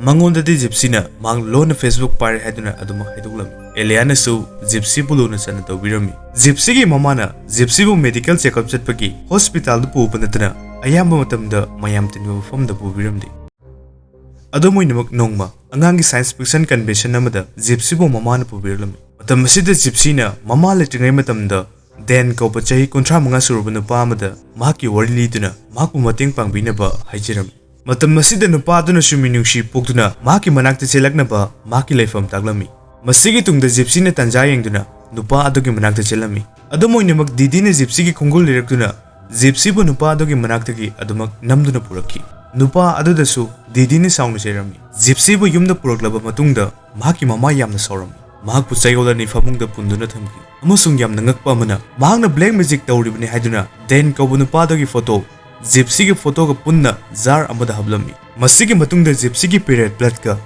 ꯃꯉꯣꯟꯗꯗꯤ ꯖꯤꯞꯁꯤꯅ ꯃꯍꯥꯛ ꯂꯣꯟꯅ ꯐꯦꯁꯕꯨꯛ ꯄꯥꯏꯔꯦ ꯍꯥꯏꯗꯨꯅ ꯑꯗꯨꯃꯛ ꯍꯥꯏꯗꯣꯛꯂꯝꯃꯤ꯫ ꯑꯦꯂꯤꯌꯥꯅꯁꯨ ꯖꯤꯞꯁꯤꯕꯨ ꯂꯨꯅ ꯆꯥꯟꯅ ꯇꯧꯕꯤꯔꯝꯃꯤ꯫ ꯖꯤꯞꯁꯤꯒꯤ ꯃꯃꯥꯅ ꯖꯤꯞꯁꯤꯕꯨ ꯃꯦꯗꯤꯀꯦꯜ ꯆꯦꯛꯑꯞ ꯆꯠꯄꯒꯤ ꯍꯣꯁꯄꯤꯇꯥꯜꯗ ꯄꯨꯕ ꯅꯠꯇꯅ ꯑꯌꯥꯝꯕ ꯃꯇꯝꯗ ꯃꯌꯥꯝ ꯇꯤꯟꯕ ꯃꯐꯝꯗ ꯄꯨꯕꯤꯔꯝꯗꯦ꯫ ꯑꯗꯨꯝ ꯑꯣꯏꯅꯃꯛ ꯅꯣꯡꯃ ꯑꯉꯥꯡꯒꯤ ꯁꯥꯏꯟꯁ ꯐꯤꯛꯁꯟ ꯀꯟꯚꯦꯟꯁꯟ ꯑꯃꯗ ꯖꯤꯞꯁꯤꯕꯨ ꯃꯃꯥꯅ ꯄꯨꯕꯤꯔꯛꯂꯝꯃꯤ꯫ ꯃꯇꯝ ꯑꯁꯤꯗ ꯖꯤꯞꯁꯤꯅ ꯃꯃꯥ ꯂꯩꯇ꯭ꯔꯤꯉꯩ ꯃꯇꯝꯗ ꯗꯦꯟ ꯀꯧꯕ ꯆꯍꯤ ꯀꯨꯟꯊ꯭ꯔꯥ ꯃꯉꯥ ꯁꯨꯔꯕ ꯅꯨꯄꯥ ꯑꯃꯗ ꯃꯍꯥꯛꯀꯤ ꯋꯥꯔꯤ ꯂꯤꯗꯨꯅ ꯃꯍꯥꯛꯄꯨ ꯃꯇꯦꯡ ꯄꯥꯡꯕꯤꯅꯕ ꯍꯥꯏꯖꯔꯝꯃꯤ꯫ ꯃꯇꯝ ꯑꯁꯤꯗ ꯅꯨꯄꯥ ꯑꯗꯨꯅꯁꯨ ꯃꯤꯅꯨꯡꯁꯤ ꯄꯣꯛꯇꯨꯅ ꯃꯍꯥꯛꯀꯤ ꯃꯅꯥꯛꯇ ꯆꯦꯜꯂꯛꯅꯕ ꯃꯍꯥꯛꯀꯤ ꯂꯩꯐꯝ ꯇꯥꯛꯂꯝꯃꯤ꯫ ꯃꯁꯤꯒꯤ ꯇꯨꯡꯗ ꯖꯤꯞꯁꯤꯅ ꯇꯥꯟꯖꯥ ꯌꯦꯡꯗꯨꯅ ꯅꯨꯄꯥ ꯑꯗꯨꯒꯤ ꯃꯅꯥꯛꯇ ꯆꯦꯜꯂꯝꯃꯤ꯫ ꯑꯗꯨꯝ ꯑꯣꯏꯅꯃꯛ ꯗꯤꯗꯤꯅ ꯖꯤꯞꯁꯤꯒꯤ ꯈꯣꯡꯒꯨꯜ ꯂꯤꯔꯛꯇꯨꯅ ꯖꯤꯞꯁꯤꯕꯨ ꯅꯨꯄꯥ ꯑꯗꯨꯒꯤ ꯃꯅꯥꯛꯇꯒꯤ ꯑꯗꯨꯃꯛ ꯅꯝꯗꯨꯅ ꯄꯨꯔꯛꯈꯤ꯫ ꯅꯨꯄꯥ ꯑꯗꯨꯗꯁꯨ ꯗꯤꯗꯤꯅ ꯁꯥꯎꯅ ꯆꯩꯔꯝꯃꯤ꯫ ꯖꯤꯞꯁꯤꯕꯨ ꯌꯨꯝꯗ ꯄꯨꯔꯛꯂꯕ ꯃꯇꯨꯡꯗ ꯃꯍꯥꯛꯀꯤ ꯃꯃꯥ ꯌꯥꯝꯅ ꯁꯥꯎꯔꯝꯃꯤ꯫ ꯃꯍꯥꯛꯄꯨ ꯆꯌꯣꯜ ꯑꯅꯤ ꯐꯃꯨꯡꯗ ꯄꯨꯟꯗꯨꯅ ꯊꯝꯈꯤ꯫ ꯑꯃꯁꯨꯡ ꯌꯥꯝꯅ ꯉꯛꯄ ꯑꯃꯅ, ꯃꯍꯥꯛꯅ ꯕ꯭ꯂꯦꯛ ꯃꯦꯖꯤꯛ ꯇꯧꯔꯤꯕꯅꯤ ꯍꯥꯏꯗꯨꯅ ꯗꯦꯟ ꯀꯧꯕ ꯅꯨꯄꯥꯗꯨꯒꯤ ꯐꯣꯇꯣ ꯖꯤꯞꯁꯤꯒꯤ ꯐꯣꯇꯣꯒ ꯄꯨꯟꯅ ꯖꯥꯔ ꯑꯃꯗ ꯍꯥꯞꯂꯝꯃꯤ꯫ ꯃꯁꯤꯒꯤ ꯃꯇꯨꯡꯗ ꯖꯤꯞꯁꯤꯒꯤ ꯄꯤꯔꯤꯌꯗ ꯕ꯭ꯂꯗꯀ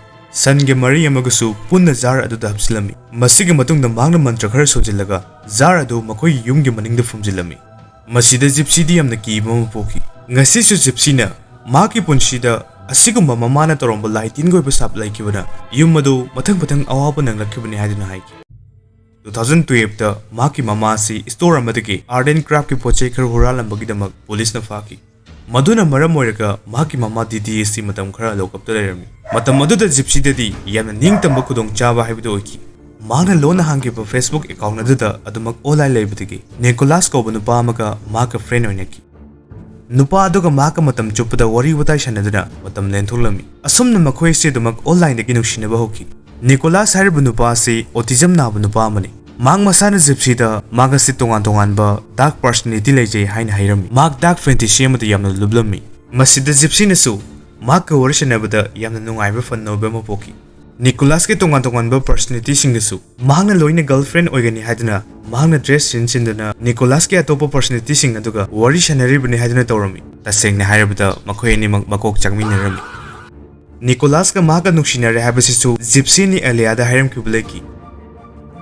ꯁꯟꯒꯤ ꯃꯔꯤ ꯑꯃꯒꯁꯨ ꯄꯨꯟꯅ ꯖꯥꯔ ꯑꯗꯨꯗ ꯍꯥꯞꯆꯤꯜꯂꯝꯃꯤ꯫ ꯃꯁꯤꯒꯤ ꯃꯇꯨꯡꯗ ꯃꯍꯥꯛꯅ ꯃꯟꯇ꯭ꯔ ꯈꯔ ꯁꯣꯟꯖꯤꯜꯂꯒ ꯖꯥꯔ ꯑꯗꯨ ꯃꯈꯣꯏꯒꯤ ꯌꯨꯝꯒꯤ ꯃꯅꯤꯡꯗ ꯐꯨꯝꯖꯤꯜꯂꯝꯃꯤ꯫ ꯃꯁꯤꯗ ꯖꯤꯞꯁꯤꯗꯤ ꯌꯥꯝꯅ ꯀꯤꯕ ꯑꯃ ꯄꯣꯛꯈꯤ꯫ ꯉꯁꯤꯁꯨ ꯖꯤꯞꯁꯤꯅ ꯃꯍꯥꯛꯀꯤ ꯄꯨꯟꯁꯤꯗ ꯑꯁꯤꯒꯨꯝꯕ ꯃꯃꯥꯅ ꯇꯧꯔꯝꯕ ꯂꯥꯏ ꯇꯤꯟꯒꯤ ꯑꯣꯏꯕ ꯁꯥꯞ ꯂꯩꯈꯤꯕꯅ ꯌꯨꯝ ꯑꯗꯨ ꯃꯊꯪ ꯃꯊꯪ ꯑꯋꯥꯕ ꯅꯪꯂꯛꯈꯤꯕꯅꯤ ꯍꯥꯏꯗꯨꯅ ꯍꯥꯏꯈꯤ꯫ Two thousand twelve ꯇ ꯃꯍꯥꯛꯀꯤ ꯃꯃꯥ ꯑꯁꯤ ꯁ꯭ꯇꯣꯔ ꯑꯃꯗꯒꯤ ꯑꯥꯔꯠ ꯑꯦꯟ ꯀ꯭ꯔꯥꯐꯀꯤ ꯄꯣꯠ ꯆꯩ ꯈꯔ ꯍꯨꯔꯥꯜꯂꯝꯕꯒꯤꯗꯃꯛ ꯄꯨꯂꯤꯁꯅ ꯐꯥꯈꯤ꯫ ꯃꯗꯨꯅ ꯃꯔꯝ ꯑꯣꯏꯔꯒ ꯃꯍꯥꯛꯀꯤ ꯃꯃꯥ ꯗꯤꯗꯤ ꯑꯁꯤ ꯃꯇꯝ ꯈꯔ ꯂꯣꯀꯞꯇ ꯂꯩꯔꯝꯃꯤ꯫ ꯃꯇꯝ ꯑꯗꯨꯗ ꯖꯤꯞꯁꯤꯗꯗꯤ ꯌꯥꯝꯅ ꯅꯤꯡꯇꯝꯕ ꯈꯨꯗꯣꯡꯆꯥꯕ ꯍꯥꯏꯕꯗꯨ ꯑꯣꯏꯈꯤ꯫ ꯃꯍꯥꯛꯅ ꯂꯣꯟꯅ ꯍꯥꯡꯈꯤꯕ Facebook account ꯑꯗꯨꯗ ꯑꯗꯨꯃꯛ ꯑꯣꯟꯂꯥꯏꯟ ꯂꯩꯕꯗꯒꯤ ꯅꯤꯀꯣꯂꯥꯁ ꯀꯧꯕ ꯅꯨꯄꯥ ꯑꯃꯒ ꯃꯍꯥꯛꯀ ꯐ꯭ꯔꯦꯟ ꯑꯣꯏꯅꯈꯤ꯫ ꯅꯨꯄꯥ ꯑꯗꯨꯒ ꯃꯍꯥꯛꯀ ꯃꯇꯝ ꯆꯨꯞꯄꯗ ꯋꯥꯔꯤ ꯋꯥꯇꯥꯏ ꯁꯥꯟꯅꯗꯨꯅ ꯃꯇꯝ ꯂꯦꯟꯊꯣꯛꯂꯝꯃꯤ꯫ ꯑꯁꯨꯝꯅ ꯃꯈꯣꯏ ꯑꯁꯤ ꯑꯗꯨꯃꯛ ꯑꯣꯟꯂꯥꯏꯟꯗꯒꯤ ꯅꯨꯡꯁꯤꯅꯕ ꯍꯧꯈꯤ꯫ ꯅꯤꯀꯣꯂꯥꯁ ꯍꯥꯏꯔꯤꯕ ꯅꯨꯄꯥ ꯑꯁꯤ ꯑꯣꯇꯤꯖꯝ ꯅꯥꯕ ꯅꯨꯄꯥ ꯑꯃꯅꯤ꯫ ꯃꯍꯥꯛ ꯃꯁꯥꯅ ꯖꯤꯞꯁꯤꯗ ꯃꯍꯥꯛ ꯑꯁꯤ ꯇꯣꯉꯥꯟ ꯇꯣꯉꯥꯟꯕ ꯗꯥꯔꯛ ꯄꯔꯁꯅꯦꯂꯤꯇꯤ ꯂꯩꯖꯩ ꯍꯥꯏꯅ ꯍꯥꯏꯔꯝꯃꯤ꯫ ꯃꯍꯥꯛ ꯗꯥꯔꯛ ꯐꯦꯟꯇꯦꯁꯤ ꯑꯃꯗ ꯌꯥꯝꯅ ꯂꯨꯞꯂꯝꯃꯤ꯫ ꯃꯁꯤꯗ ꯖꯤꯞꯁꯤꯅꯁꯨ ꯃꯍꯥꯛꯀ ꯋꯥꯔꯤ ꯁꯥꯟꯅꯕꯗ ꯌꯥꯝꯅ ꯅꯨꯡꯉꯥꯏꯕ ꯐꯟ ꯑꯣꯏꯕ ꯑꯃ ꯄꯣꯛꯈꯤ꯫ ꯅꯤꯀꯣꯂꯥꯁꯀꯤ ꯇꯣꯉꯥꯟ ꯇꯣꯉꯥꯟꯕ ꯄꯔꯁꯅꯦꯂꯤꯇꯤꯁꯤꯡꯗꯁꯨ ꯃꯍꯥꯛꯅ ꯂꯣꯏꯅ ꯒꯔꯜꯐ꯭ꯔꯦꯟ ꯑꯣꯏꯒꯅꯤ ꯍꯥꯏꯗꯨꯅ ꯃꯍꯥꯛꯅ ꯗ꯭ꯔꯦꯁ ꯁꯤꯟ ꯁꯤꯟꯗꯨꯅ ꯅꯤꯀꯣꯂꯥꯁꯀꯤ ꯑꯇꯣꯞꯄ ꯄꯔꯁꯅꯦꯂꯤꯇꯤꯁꯤꯡ ꯑꯗꯨꯒ ꯋꯥꯔꯤ ꯁꯥꯟꯅꯔꯤꯕꯅꯤ ꯍꯥꯏꯗꯨꯅ ꯇꯧꯔꯝꯃꯤ꯫ ꯇꯁꯦꯡꯅ ꯍꯥꯏꯔꯕꯗ ꯃꯈꯣꯏ ꯑꯅꯤꯃꯛ ꯃꯀꯣꯛ ꯆꯥꯛꯃꯤꯟꯅꯔꯝꯃꯤ꯫ ꯅꯤꯀꯣꯂꯥꯁꯀ ꯃꯍꯥꯛꯀ ꯅꯨꯡꯁꯤꯅꯔꯦ ꯍꯥꯏꯕꯁꯤꯁꯨ ꯖꯤꯞꯁꯤꯅꯤ ꯑꯦꯂꯤꯌꯥꯗ ꯍꯥꯏꯔꯝꯈꯤꯕ ꯂꯩꯈꯤ꯫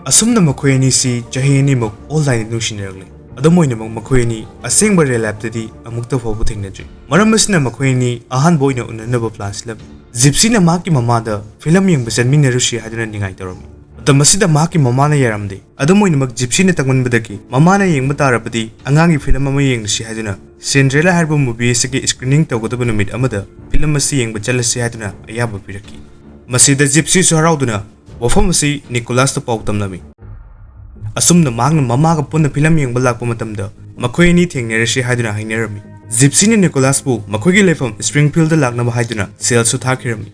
ꯑꯁꯨꯝꯅ ꯃꯈꯣꯏ ꯑꯅꯤꯁꯤ ꯆꯍꯤ ꯑꯅꯤꯃꯨꯛ ꯑꯣꯟꯂꯥꯏꯟꯗ ꯅꯨꯡꯁꯤꯅꯔꯛꯂꯦ꯫ ꯑꯗꯨꯝ ꯑꯣꯏꯅꯃꯛ ꯃꯈꯣꯏ ꯑꯅꯤ ꯑꯁꯦꯡꯕ ꯔꯤꯌꯦꯜ ꯂꯥꯏꯐꯇꯗꯤ ꯑꯃꯨꯛꯇ ꯐꯥꯎꯕ ꯊꯦꯡꯅꯗ꯭ꯔꯤ꯫ ꯃꯔꯝ ꯑꯁꯤꯅ ꯃꯈꯣꯏ ꯑꯅꯤ ꯑꯍꯥꯟꯕ ꯑꯣꯏꯅ ꯎꯅꯅꯕ ꯄ꯭ꯂꯥꯟ ꯁꯤꯜꯂꯝꯃꯤ꯫ ꯖꯤꯞꯁꯤꯅ ꯃꯍꯥꯛꯀꯤ ꯃꯃꯥꯗ ꯐꯤꯂꯝ ꯌꯦꯡꯕ ꯆꯠꯃꯤꯟꯅꯔꯨꯁꯤ ꯍꯥꯏꯗꯨꯅ ꯅꯤꯡꯉꯥꯏ ꯇꯧꯔꯝꯃꯤ꯫ ꯃꯇꯝ ꯑꯁꯤꯗ ꯃꯍꯥꯛꯀꯤ ꯃꯃꯥꯅ ꯌꯥꯔꯝꯗꯦ꯫ ꯑꯗꯨꯝ ꯑꯣꯏꯅꯃꯛ ꯖꯤꯞꯁꯤꯅ ꯇꯛꯃꯟꯕꯗꯒꯤ ꯃꯃꯥꯅ ꯌꯦꯡꯕ ꯇꯥꯔꯕꯗꯤ ꯑꯉꯥꯡꯒꯤ ꯐꯤꯂꯝ ꯑꯃ ꯌꯦꯡꯂꯁꯤ ꯍꯥꯏꯗꯨꯅ ꯁꯤꯟꯗ꯭ꯔꯦꯂꯥ ꯍꯥꯏꯔꯤꯕ ꯃꯨꯚꯤ ꯑꯁꯤꯒꯤ ꯁ꯭ꯀ꯭ꯔꯤꯅꯤꯡ ꯇꯧꯒꯗꯕ ꯅꯨꯃꯤꯠ ꯑꯃꯗ ꯐꯤꯂꯝ ꯑꯁꯤ ꯌꯦꯡꯕ ꯆꯠꯂꯁꯤ ꯍꯥꯏꯗꯨꯅ ꯑꯌꯥꯕ ꯄꯤꯔꯛꯈꯤ꯫ ꯃꯁꯤꯗ ꯖꯤꯞꯁꯤꯁꯨ ꯍꯔꯥꯎꯗꯨꯅ ꯋꯥꯐꯝ ꯑꯁꯤ ꯅꯤꯀꯣꯂꯥꯁꯇ ꯄꯥꯎ ꯇꯝꯂꯝꯃꯤ꯫ ꯑꯁꯨꯝꯅ ꯃꯍꯥꯛꯅ ꯃꯃꯥꯒ ꯄꯨꯟꯅ ꯐꯤꯂꯝ ꯌꯦꯡꯕ ꯂꯥꯛꯄ ꯃꯇꯝꯗ ꯃꯈꯣꯏ ꯑꯅꯤ ꯊꯦꯡꯅꯔꯁꯤ ꯍꯥꯏꯗꯨꯅ ꯍꯥꯏꯅꯔꯝꯃꯤ꯫ ꯖꯤꯞꯁꯤꯅ ꯅꯤꯀꯣꯂꯥꯁꯄꯨ ꯃꯈꯣꯏꯒꯤ ꯂꯩꯐꯝ ꯁ꯭ꯄ꯭ꯔꯤꯡꯐꯤꯜꯗ ꯂꯥꯛꯅꯕ ꯍꯥꯏꯗꯨꯅ ꯁꯦꯜꯁꯨ ꯊꯥꯈꯤꯔꯝꯃꯤ꯫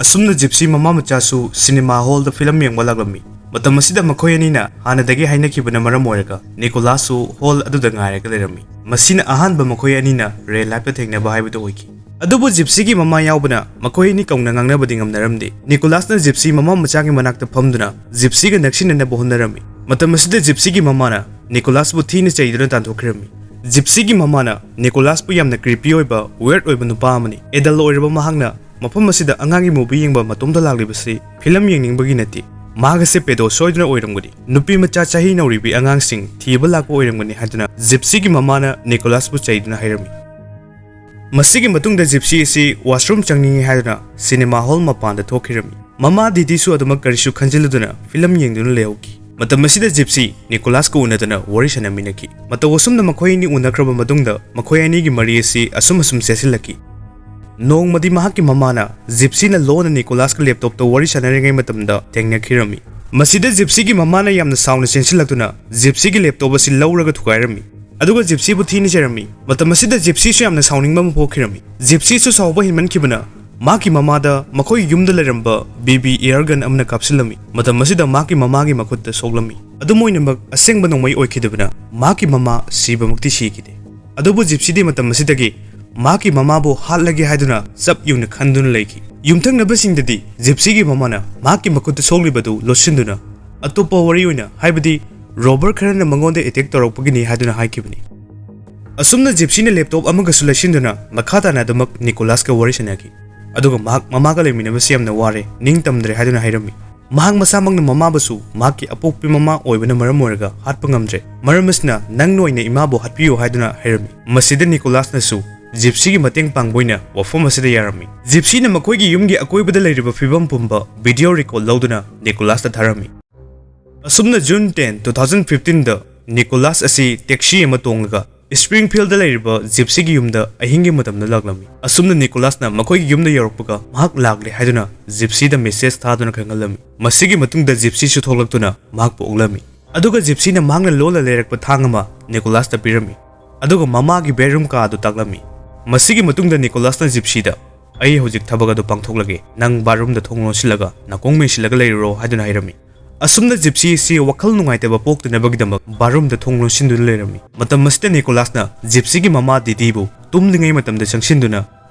ꯑꯁꯨꯝꯅ ꯖꯤꯞꯁꯤ ꯃꯃꯥ ꯃꯆꯥꯁꯨ ꯁꯤꯅꯦꯃꯥ ꯍꯣꯜꯗ ꯐꯤꯂꯝ ꯌꯦꯡꯕ ꯂꯥꯛꯂꯝꯃꯤ꯫ ꯃꯇꯝ ꯑꯁꯤꯗ ꯃꯈꯣꯏ ꯑꯅꯤꯅ ꯍꯥꯟꯅꯗꯒꯤ ꯍꯥꯏꯅꯈꯤꯕꯅ ꯃꯔꯝ ꯑꯣꯏꯔꯒ ꯅꯤꯀꯣꯂꯥꯁꯁꯨ ꯍꯣꯜ ꯑꯗꯨꯗ ꯉꯥꯏꯔꯒ ꯂꯩꯔꯝꯃꯤ꯫ ꯃꯁꯤꯅ ꯑꯍꯥꯟꯕ ꯃꯈꯣꯏ ꯑꯅꯤꯅ ꯔꯤꯌꯦꯜ ꯂꯥꯏꯐꯇ ꯊꯦꯡꯅꯕ ꯍꯥꯏꯕꯗꯨ ꯑꯣꯏꯈꯤ꯫ ꯑꯗꯨꯕꯨ ꯖꯤꯞꯁꯤꯒꯤ ꯃꯃꯥ ꯌꯥꯎꯕꯅ ꯃꯈꯣꯏ ꯑꯅꯤ ꯀꯧꯅ ꯉꯥꯡꯅꯕꯗꯤ ꯉꯝꯅꯔꯝꯗꯦ꯫ ꯅꯤꯀꯣꯂꯥꯁꯅ ꯖꯤꯞꯁꯤ ꯃꯃꯥ ꯃꯆꯥꯒꯤ ꯃꯅꯥꯛꯇ ꯐꯝꯗꯨꯅ ꯖꯤꯞꯁꯤꯒ ꯅꯛꯁꯤꯟꯅꯅꯕ ꯍꯣꯠꯅꯔꯝꯃꯤ꯫ ꯃꯇꯝ ꯑꯁꯤꯗ ꯖꯤꯞꯁꯤꯒꯤ ꯃꯃꯥꯅ ꯅꯤꯀꯣꯂꯥꯁꯄꯨ ꯊꯤꯅ ꯆꯩꯗꯨꯅ ꯇꯥꯟꯊꯣꯛꯈꯤꯔꯝꯃꯤ꯫ ꯖꯤꯞꯁꯤꯒꯤ ꯃꯃꯥꯅ ꯅꯤꯀꯣꯂꯥꯁꯄꯨ ꯌꯥꯝꯅ ꯀ꯭ꯔꯤꯄꯤ ꯑꯣꯏꯕ, ꯋꯤꯌꯔꯗ ꯑꯣꯏꯕ ꯅꯨꯄꯥ ꯑꯃꯅꯤ꯫ ꯑꯦꯗꯜ ꯑꯣꯏꯔꯕ ꯃꯍꯥꯛꯅ ꯃꯐꯝ ꯑꯁꯤꯗ ꯑꯉꯥꯡꯒꯤ ꯃꯨꯚꯤ ꯌꯦꯡꯕ ꯃꯇꯣꯝꯇ ꯂꯥꯛꯂꯤꯕꯁꯤ ꯐꯤꯂꯝ ꯌꯦꯡꯅꯤꯡꯕꯒꯤ ꯅꯠꯇꯦ꯫ ꯃꯍꯥꯛ ꯑꯁꯤ ꯄꯦꯗꯣ ꯁꯣꯏꯗꯅ ꯑꯣꯏꯔꯝꯒꯅꯤ꯫ ꯅꯨꯄꯤ ꯃꯆꯥ ꯆꯍꯤ ꯅꯧꯔꯤꯕꯤ ꯑꯉꯥꯡꯁꯤꯡ ꯊꯤꯕ ꯂꯥꯛꯄ ꯑꯣꯏꯔꯝꯒꯅꯤ ꯍꯥꯏꯗꯨꯅ ꯖꯤꯞꯁꯤꯒꯤ ꯃꯃꯥꯅ ꯅꯤꯀꯣꯂꯥꯁꯄꯨ ꯆꯩꯗꯨꯅ ꯍꯥꯏꯔꯝꯃꯤ꯫ ꯃꯁꯤꯒꯤ ꯃꯇꯨꯡꯗ ꯖꯤꯞꯁꯤ ꯑꯁꯤ ꯋꯥꯁꯔꯨꯝ ꯆꯪꯅꯤꯡꯏ ꯍꯥꯏꯗꯨꯅ ꯁꯤꯅꯦꯃꯥ ꯍꯣꯜ ꯃꯄꯥꯟꯗ ꯊꯣꯛꯈꯤꯔꯝꯃꯤ꯫ ꯃꯃꯥ ꯗꯤꯗꯤꯁꯨ ꯑꯗꯨꯃꯛ ꯀꯔꯤꯁꯨ ꯈꯟꯖꯤꯜꯂꯨꯗꯅ ꯐꯤꯂꯝ ꯌꯦꯡꯗꯨꯅ ꯂꯩꯍꯧꯈꯤ꯫ ꯃꯇꯝ ꯑꯁꯤꯗ ꯖꯤꯞꯁꯤ ꯅꯤꯀꯣꯂꯥꯁꯀ ꯎꯅꯗꯨꯅ ꯋꯥꯔꯤ ꯁꯥꯟꯅꯃꯤꯟꯅꯈꯤ꯫ ꯃꯇꯧ ꯑꯁꯨꯝꯅ ꯃꯈꯣꯏ ꯑꯅꯤ ꯎꯅꯈ꯭ꯔꯕ ꯃꯇꯨꯡꯗ ꯃꯈꯣꯏ ꯑꯅꯤꯒꯤ ꯃꯔꯤ ꯑꯁꯤ ꯑꯁꯨꯝ ꯑꯁꯨꯝ ꯆꯦꯠꯁꯤꯜꯂꯛꯈꯤ꯫ ꯅꯣꯡꯃꯗꯤ ꯃꯍꯥꯛꯀꯤ ꯃꯃꯥꯅ ꯖꯤꯞꯁꯤꯅ ꯂꯣꯟꯅ ꯅꯤꯀꯣꯂꯥꯁꯀ ꯂꯦꯞꯇꯣꯞꯇ ꯋꯥꯔꯤ ꯁꯥꯟꯅꯔꯤꯉꯩ ꯃꯇꯝꯗ ꯊꯦꯡꯅꯈꯤꯔꯝꯃꯤ꯫ ꯃꯁꯤꯗ ꯖꯤꯞꯁꯤꯒꯤ ꯃꯃꯥꯅ ꯌꯥꯝꯅ ꯁꯥꯎꯅ ꯆꯦꯟꯁꯤꯜꯂꯛꯇꯨꯅ ꯖꯤꯞꯁꯤꯒꯤ ꯂꯦꯞꯇꯣꯞ ꯑꯁꯤ ꯂꯧꯔꯒ ꯊꯨꯒꯥꯏꯔꯝꯃꯤ꯫ ꯑꯗꯨꯒ ꯖꯤꯞꯁꯤꯕꯨ ꯊꯤꯅ ꯆꯩꯔꯝꯃꯤ꯫ ꯃꯇꯝ ꯑꯁꯤꯗ ꯖꯤꯞꯁꯤꯁꯨ ꯌꯥꯝꯅ ꯁꯥꯎꯅꯤꯡꯕ ꯑꯃ ꯄꯣꯛꯈꯤꯔꯝꯃꯤ꯫ ꯖꯤꯞꯁꯤꯁꯨ ꯁꯥꯎꯕ ꯍꯦꯟꯃꯟꯈꯤꯕꯅ ꯃꯍꯥꯛꯀꯤ ꯃꯃꯥꯗ ꯃꯈꯣꯏꯒꯤ ꯌꯨꯝꯗ ꯂꯩꯔꯝꯕ ꯕꯤ ꯕꯤ ꯑꯦꯌꯔ ꯒꯟ ꯑꯃꯅ ꯀꯥꯞꯁꯤꯜꯂꯝꯃꯤ꯫ ꯃꯇꯝ ꯑꯁꯤꯗ ꯃꯍꯥꯛꯀꯤ ꯃꯃꯥꯒꯤ ꯃꯈꯨꯠꯇ ꯁꯣꯛꯂꯝꯃꯤ꯫ ꯑꯗꯨꯝ ꯑꯣꯏꯅꯃꯛ ꯑꯁꯦꯡꯕ ꯅꯣꯡꯃꯩ ꯑꯣꯏꯈꯤꯗꯕꯅ ꯃꯍꯥꯛꯀꯤ ꯃꯃꯥ ꯁꯤꯕꯃꯛꯇꯤ ꯁꯤꯈꯤꯗꯦ꯫ ꯑꯗꯨꯕꯨ ꯖꯤꯞꯁꯤꯗꯤ ꯃꯇꯝ ꯑꯁꯤꯗꯒꯤ ꯃꯍꯥꯛꯀꯤ ꯃꯃꯥꯕꯨ ꯍꯥꯠꯂꯒꯦ ꯍꯥꯏꯗꯨꯅ ꯆꯞ ꯌꯨꯡꯅ ꯈꯟꯗꯨꯅ ꯂꯩꯈꯤ꯫ ꯌꯨꯝꯊꯪꯅꯕꯁꯤꯡꯗꯗꯤ ꯖꯤꯞꯁꯤꯒꯤ ꯃꯃꯥꯅ ꯃꯍꯥꯛꯀꯤ ꯃꯈꯨꯠꯇ ꯁꯣꯛꯂꯤꯕꯗꯨ ꯂꯣꯠꯁꯤꯟꯗꯨꯅ ꯑꯇꯣꯞꯄ ꯋꯥꯔꯤ ꯑꯣꯏꯅ, ꯍꯥꯏꯕꯗꯤ ꯔꯣꯕꯔ ꯈꯔꯅ ꯃꯉꯣꯟꯗ ꯑꯦꯇꯦꯛ ꯇꯧꯔꯛꯄꯒꯤꯅꯤ ꯍꯥꯏꯗꯨꯅ ꯍꯥꯏꯈꯤꯕꯅꯤ꯫ ꯑꯁꯨꯝꯅ ꯖꯤꯞꯁꯤꯅ ꯂꯦꯞꯇꯣꯞ ꯑꯃꯒꯁꯨ ꯂꯩꯁꯤꯟꯗꯨꯅ ꯃꯈꯥ ꯇꯥꯅ ꯑꯗꯨꯃꯛ ꯅꯤꯀꯣꯂꯥꯁꯀ ꯋꯥꯔꯤ ꯁꯥꯟꯅꯈꯤ꯫ ꯑꯗꯨꯒ ꯃꯍꯥꯛ ꯃꯃꯥꯒ ꯂꯩꯃꯤꯟꯅꯕꯁꯤ ꯌꯥꯝꯅ ꯋꯥꯔꯦ, ꯅꯤꯡꯇꯝꯗ꯭ꯔꯦ ꯍꯥꯏꯗꯨꯅ ꯍꯥꯏꯔꯝꯃꯤ꯫ ꯃꯍꯥꯛ ꯃꯁꯥꯃꯛꯅ ꯃꯃꯥꯕꯨꯁꯨ ꯃꯍꯥꯛꯀꯤ ꯑꯄꯣꯛꯄꯤ ꯃꯃꯥ ꯑꯣꯏꯕꯅ ꯃꯔꯝ ꯑꯣꯏꯔꯒ ꯍꯥꯠꯄ ꯉꯝꯗ꯭ꯔꯦ, ꯃꯔꯝ ꯑꯁꯤꯅ ꯅꯪꯅ ꯑꯣꯏꯅ ꯏꯃꯥꯕꯨ ꯍꯥꯠꯄꯤꯌꯨ ꯍꯥꯏꯗꯨꯅ ꯍꯥꯏꯔꯝꯃꯤ꯫ ꯃꯁꯤꯗ ꯅꯤꯀꯣꯂꯥꯁꯅꯁꯨ ꯖꯤꯞꯁꯤꯒꯤ ꯃꯇꯦꯡ ꯄꯥꯡꯕ ꯑꯣꯏꯅ ꯋꯥꯐꯝ ꯑꯁꯤꯗ ꯌꯥꯔꯝꯃꯤ꯫ ꯖꯤꯞꯁꯤꯅ ꯃꯈꯣꯏꯒꯤ ꯌꯨꯝꯒꯤ ꯑꯀꯣꯏꯕꯗ ꯂꯩꯔꯤꯕ ꯐꯤꯕꯝ ꯄꯨꯝꯕ ꯚꯤꯗꯤꯑꯣ ꯔꯦꯀꯣꯔꯗ ꯂꯧꯗꯨꯅ ꯅꯤꯀꯣꯂꯥꯁꯇ ꯊꯥꯔꯝꯃꯤ꯫ ꯑꯁꯨꯝꯅ June ten, two thousand fifteen ꯗ ꯅꯤꯀꯣꯂꯥꯁ ꯑꯁꯤ ꯇꯦꯛꯁꯤ ꯑꯃ ꯇꯣꯡꯂꯒ ꯁ꯭ꯄ꯭ꯔꯤꯡꯐꯤꯜꯗ ꯂꯩꯔꯤꯕ ꯖꯤꯞꯁꯤꯒꯤ ꯌꯨꯝꯗ ꯑꯍꯤꯡꯒꯤ ꯃꯇꯝꯗ ꯂꯥꯛꯂꯝꯃꯤ꯫ ꯑꯁꯨꯝꯅ ꯅꯤꯀꯣꯂꯥꯁꯅ ꯃꯈꯣꯏꯒꯤ ꯌꯨꯝꯗ ꯌꯧꯔꯛꯄꯒ ꯃꯍꯥꯛ ꯂꯥꯛꯂꯦ ꯍꯥꯏꯗꯨꯅ ꯖꯤꯞꯁꯤꯗ ꯃꯦꯁꯦꯖ ꯊꯥꯗꯨꯅ ꯈꯪꯍꯜꯂꯝꯃꯤ꯫ ꯃꯁꯤꯒꯤ ꯃꯇꯨꯡꯗ ꯖꯤꯞꯁꯤꯁꯨ ꯊꯣꯛꯂꯛꯇꯨꯅ ꯃꯍꯥꯛꯄꯨ ꯑꯣꯛꯂꯝꯃꯤ꯫ ꯑꯗꯨꯒ ꯖꯤꯞꯁꯤꯅ ꯃꯍꯥꯛꯅ ꯂꯣꯜꯂ ꯂꯩꯔꯛꯄ ꯊꯥꯡ ꯑꯃ ꯅꯤꯀꯣꯂꯥꯁꯇ ꯄꯤꯔꯝꯃꯤ꯫ ꯑꯗꯨꯒ ꯃꯃꯥꯒꯤ ꯕꯦꯗꯔꯨꯝ ꯀꯥ ꯑꯗꯨ ꯇꯥꯛꯂꯝꯃꯤ꯫ ꯃꯁꯤꯒꯤ ꯃꯇꯨꯡꯗ ꯅꯤꯀꯣꯂꯥꯁꯅ ꯖꯤꯞꯁꯤꯗ, "ꯑꯩ ꯍꯧꯖꯤꯛ ꯊꯕꯛ ꯑꯗꯨ ꯄꯥꯡꯊꯣꯛꯂꯒꯦ, ꯅꯪ ꯕꯥꯠꯔꯨꯝꯗ ꯊꯣꯡ ꯂꯣꯟꯁꯤꯜꯂꯒ ꯅꯥꯀꯣꯡ ꯃꯦꯟꯁꯤꯜꯂꯒ ꯂꯩꯔꯨꯔꯣ" ꯍꯥꯏꯗꯨꯅ ꯍꯥꯏꯔꯝꯃꯤ꯫ ꯑꯁꯨꯝꯅ ꯖꯤꯞꯁꯤ ꯑꯁꯤ ꯋꯥꯈꯜ ꯅꯨꯡꯉꯥꯏꯇꯕ ꯄꯣꯛꯇꯅꯕꯒꯤꯗꯃꯛ ꯕꯥꯔꯨꯝꯗ ꯊꯣꯡ ꯂꯣꯟꯁꯤꯟꯗꯨꯅ ꯂꯩꯔꯝꯃꯤ꯫ ꯃꯇꯝ ꯑꯁꯤꯗ ꯅꯤꯀꯣꯂꯥꯁꯅ ꯖꯤꯞꯁꯤꯒꯤ ꯃꯃꯥ ꯗꯤꯗꯤꯕꯨ ꯇꯨꯝꯂꯤꯉꯩ ꯃꯇꯝꯗ ꯆꯪꯁꯤꯟꯗꯨꯅ